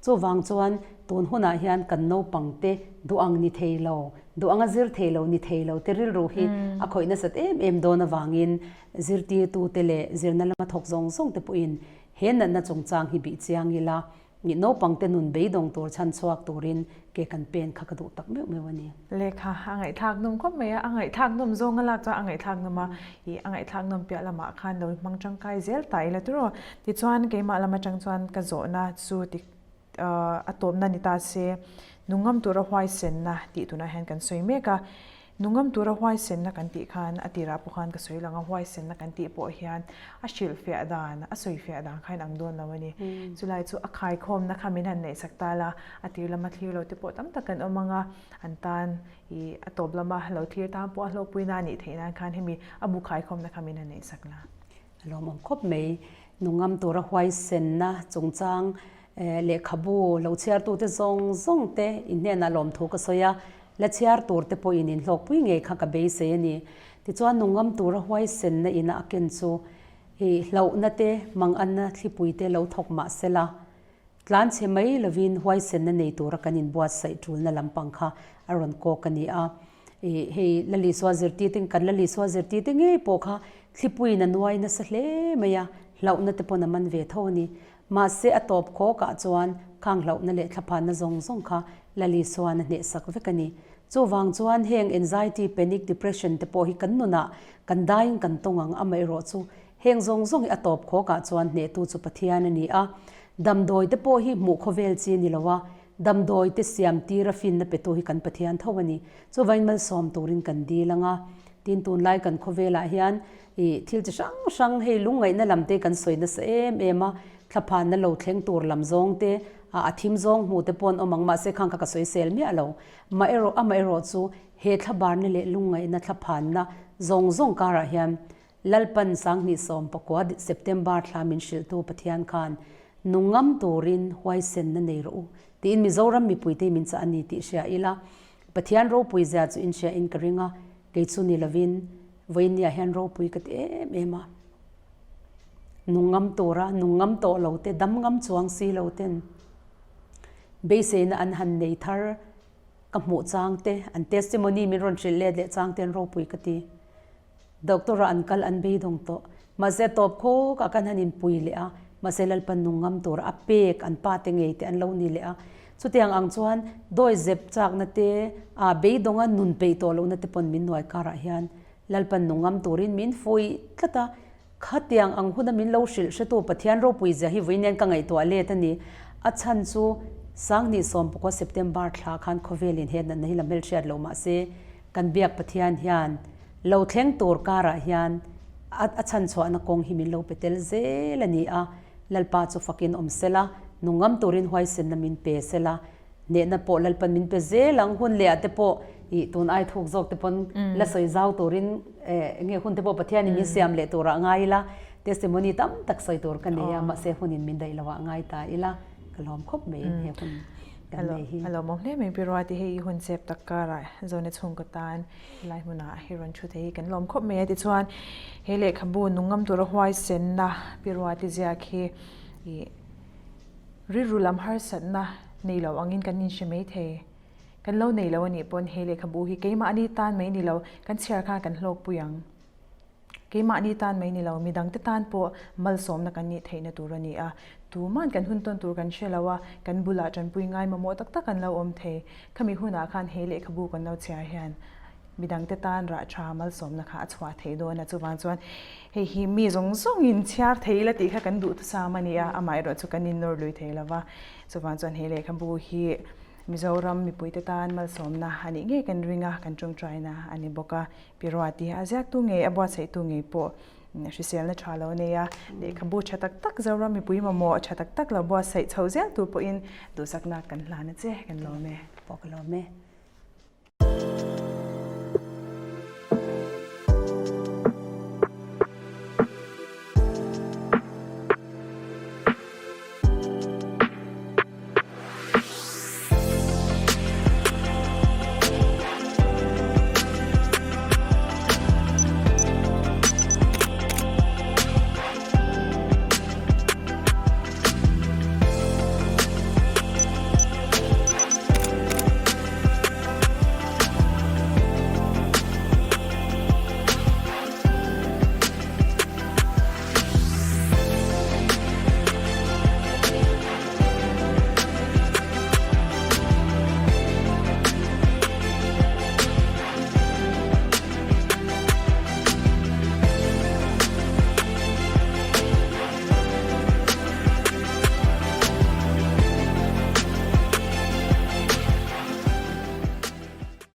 Chuvang chuan tun hunah hian kan naupang te duh ang ni thei lo, duh anga zir thei lo ni thei lo te rilru hi a khawih nasat em em dawn avangin Zirtirtute leh zirna lama thawk zawng zawng te pawhin he natna chungchang hi bih chiang ila, nih naupangte nun beidawng tur chhan chhuak turin ke kan pen kha ka duh tak meuh meuh a ni. Lehkha a ngaihthlak nawm khawp mai a, a ngaihthlak nawm zawng a lak chuan a ngaihthlak nawm a, ih a ngaihthlak nawm piah lamah khan lo hmang tangkai zel ta ila tiraw. Tichuan keimah lam atang chuan ka zawhna chu ti A tawpna ni ta se, nungam tura huaisenna tih tunah hian kan sawi mek a. Nungam tura huaisenna kan tih khan a tirah pawh khan ka sawi lang a, huaisenna kan tih pawh hian a hrilhfiah dan, a sawifiah dan kha inang dawn lo a ni. Chulai chu a khaikhawmna kha min han neihsak ta la, a tir lama thlir lo te pawh tam tak kan awm ang a, an tan ih a tawp lama lo thlir tan pawh a hlawhpuina a nih theih nan khan hemi a bu khaikhawmna kha min han neihsak la. A lawmawm khawp mai. Nungam tura huaisenna chungchang lehkhabu lo chhiartute zawng zawng te in hnenah lawmthu ka sawi a, la chhiar tur te pawhin in hlawkpui ngei kha ka beisei a ni. Tichuan nungam tura huaisenna ina a ken chu i hlauhna te, manganna thlipui te lo thawk mah sela, Tlanchhe mai lovin huaisenna nei tura kan inbuatsaih tulna lampang kha a rawn kawk a ni a. Ih hei Lalisua zirtirte kan Lalisua zirtirte ngei pawh kha thlipuiin a nuai nasa hle mai a, hlauhna te pawn a man ve tho a ni. Mahse a tawp khawkah chuan khang hlauhna leh thlaphanna zawng zawng kha Lalisuan a hnehsak vek a ni. Chuvang chuan heng anxiety, panic, depression te pawh hi kan nunah kan daiin kan tawng ang amaherawh chu Heng zawng zawng hi a tawp khawkah chuan hnehtu chu Pathian a ni a. Damdawi te pawh hi hmuh khawvel chi a ni lo a, damdawi te siam tira finna petu hi kan Pathian tho a ni. Chuvain malsawm turin kan dil ang a. Tin, tunlai kan khawvelah hian ih thil chi hrang hrang hei lungngaihna lam te kan sawi nasa em em a, thlaphanna lo thleng tur lam zawng te, a thim zawng hmuh te pawh an awm ang, mahse khang kha ka sawi sel miah lo. Maherawh, amaherawh chu he thlabarna leh lungngaihna thlaphanna zawng zawng karah hian Lalpan 2019 September thla min hrilhtu Pathian khan nungam turin huaisenna nei rawh u tiin Mizoram mipuite hi min chah a ni tih hria ila, Pathian ropui zia chu inhria in ka ring a, kei chu ni lovin vawiinniah hian ropui ka ti em em a. Nungam tura nungam tawh lo te, dam ngam chuang si lo ten beiseina an han nei thar ka hmuh chang te, an testimony min rawn hrilh let leh chang ten ropui ka ti. Doctor ah an kal an beidawng tawh. Mahse a tawp khawk ah khan han inpui leh a, mahse Lalpan nung ngam tur a pek an pa te ngei te an lo ni leh a. Chutiang ang chuan dawi zep chakna te, ah beidawng a nun peih tawh lohna te pawn min nuai karah hian Lalpan nung ngam turin min fuih tlat a. Khatiang ang huna min lo hrilh hretu Pathian ropui zia hi vawiin hian ka ngaihtuah let a ni. A chhan chu 2019 September thla khan khawvelin he natna hi la hmelhriat lo mahse kan biak Pathian hian Lo thleng tur karah hian a a chhanchhuahna kawng hi min lo pe tel zel a ni a, Lalpa chu fakin awm sela, nungam turin huaisenna min pe sela, hnehna pawh Lalpan min pe zel ang, hun leh ah te pawh ih tun ai thuk zawk te pawn la sawi zau turin eh enge hun te pawh Pathianin min siam leh turah ngai ila. Testimony tam tak sawi tur ka nei a, mahse hunin min daih lo ah ngai ta ila, ka lawm khawp mai he hun kan nei hi. A lawmawm hle mai Pi Ruati, hei i hun chep tak karah Zone chhungkaw tan helai hmunah hi rawn thu thei hi kan lawm khawp mai a. Tichuan he lehkhabu nungngam tura huaisenna Pi Ruati ziak hi ih rilru lam harsatna nei lo angin kan inhre mai thei. Kan lo nei lo a nih pawn he lehkhabu hi keimahni tan mai ni lo, kan chhiar khan kan hlawkpui ang. Keimahni tan mai ni lo, midangte tan pawh malsawmna kan nih theihna tur a ni a. Tuman kan hun tawn tur kan hre lo a, kan bulah tanpui ngai mamawh tak tak an lo awm thei. Khami hunah khan he lehkhabu kan lo chhiar hian midangte tan rah tha malsawmna kha a chhuah thei dawn a. Chuvang chuan hei hi mi zawng zawngin chhiar thei ila tih kha kan duhthusam a ni a, amaherawh chu kan innawr lui thei lo va. Chuvang chuan he lehkhabu hi Mizoram mipuite tan malsawmna a nih ngei kan ring a, kan tawngtaina a ni bawk a. Pi Ruati a ziaktu ngei, a buatsaihtu ngei pawh hriselna tha lo nei a, lehkhabu tha tak tak Zoram mipui mamawh tha tak tak lo buatsaih chho zel tur pawhin duhsakna kan hlan a che, kan lawm e. Pawh ka lawm e.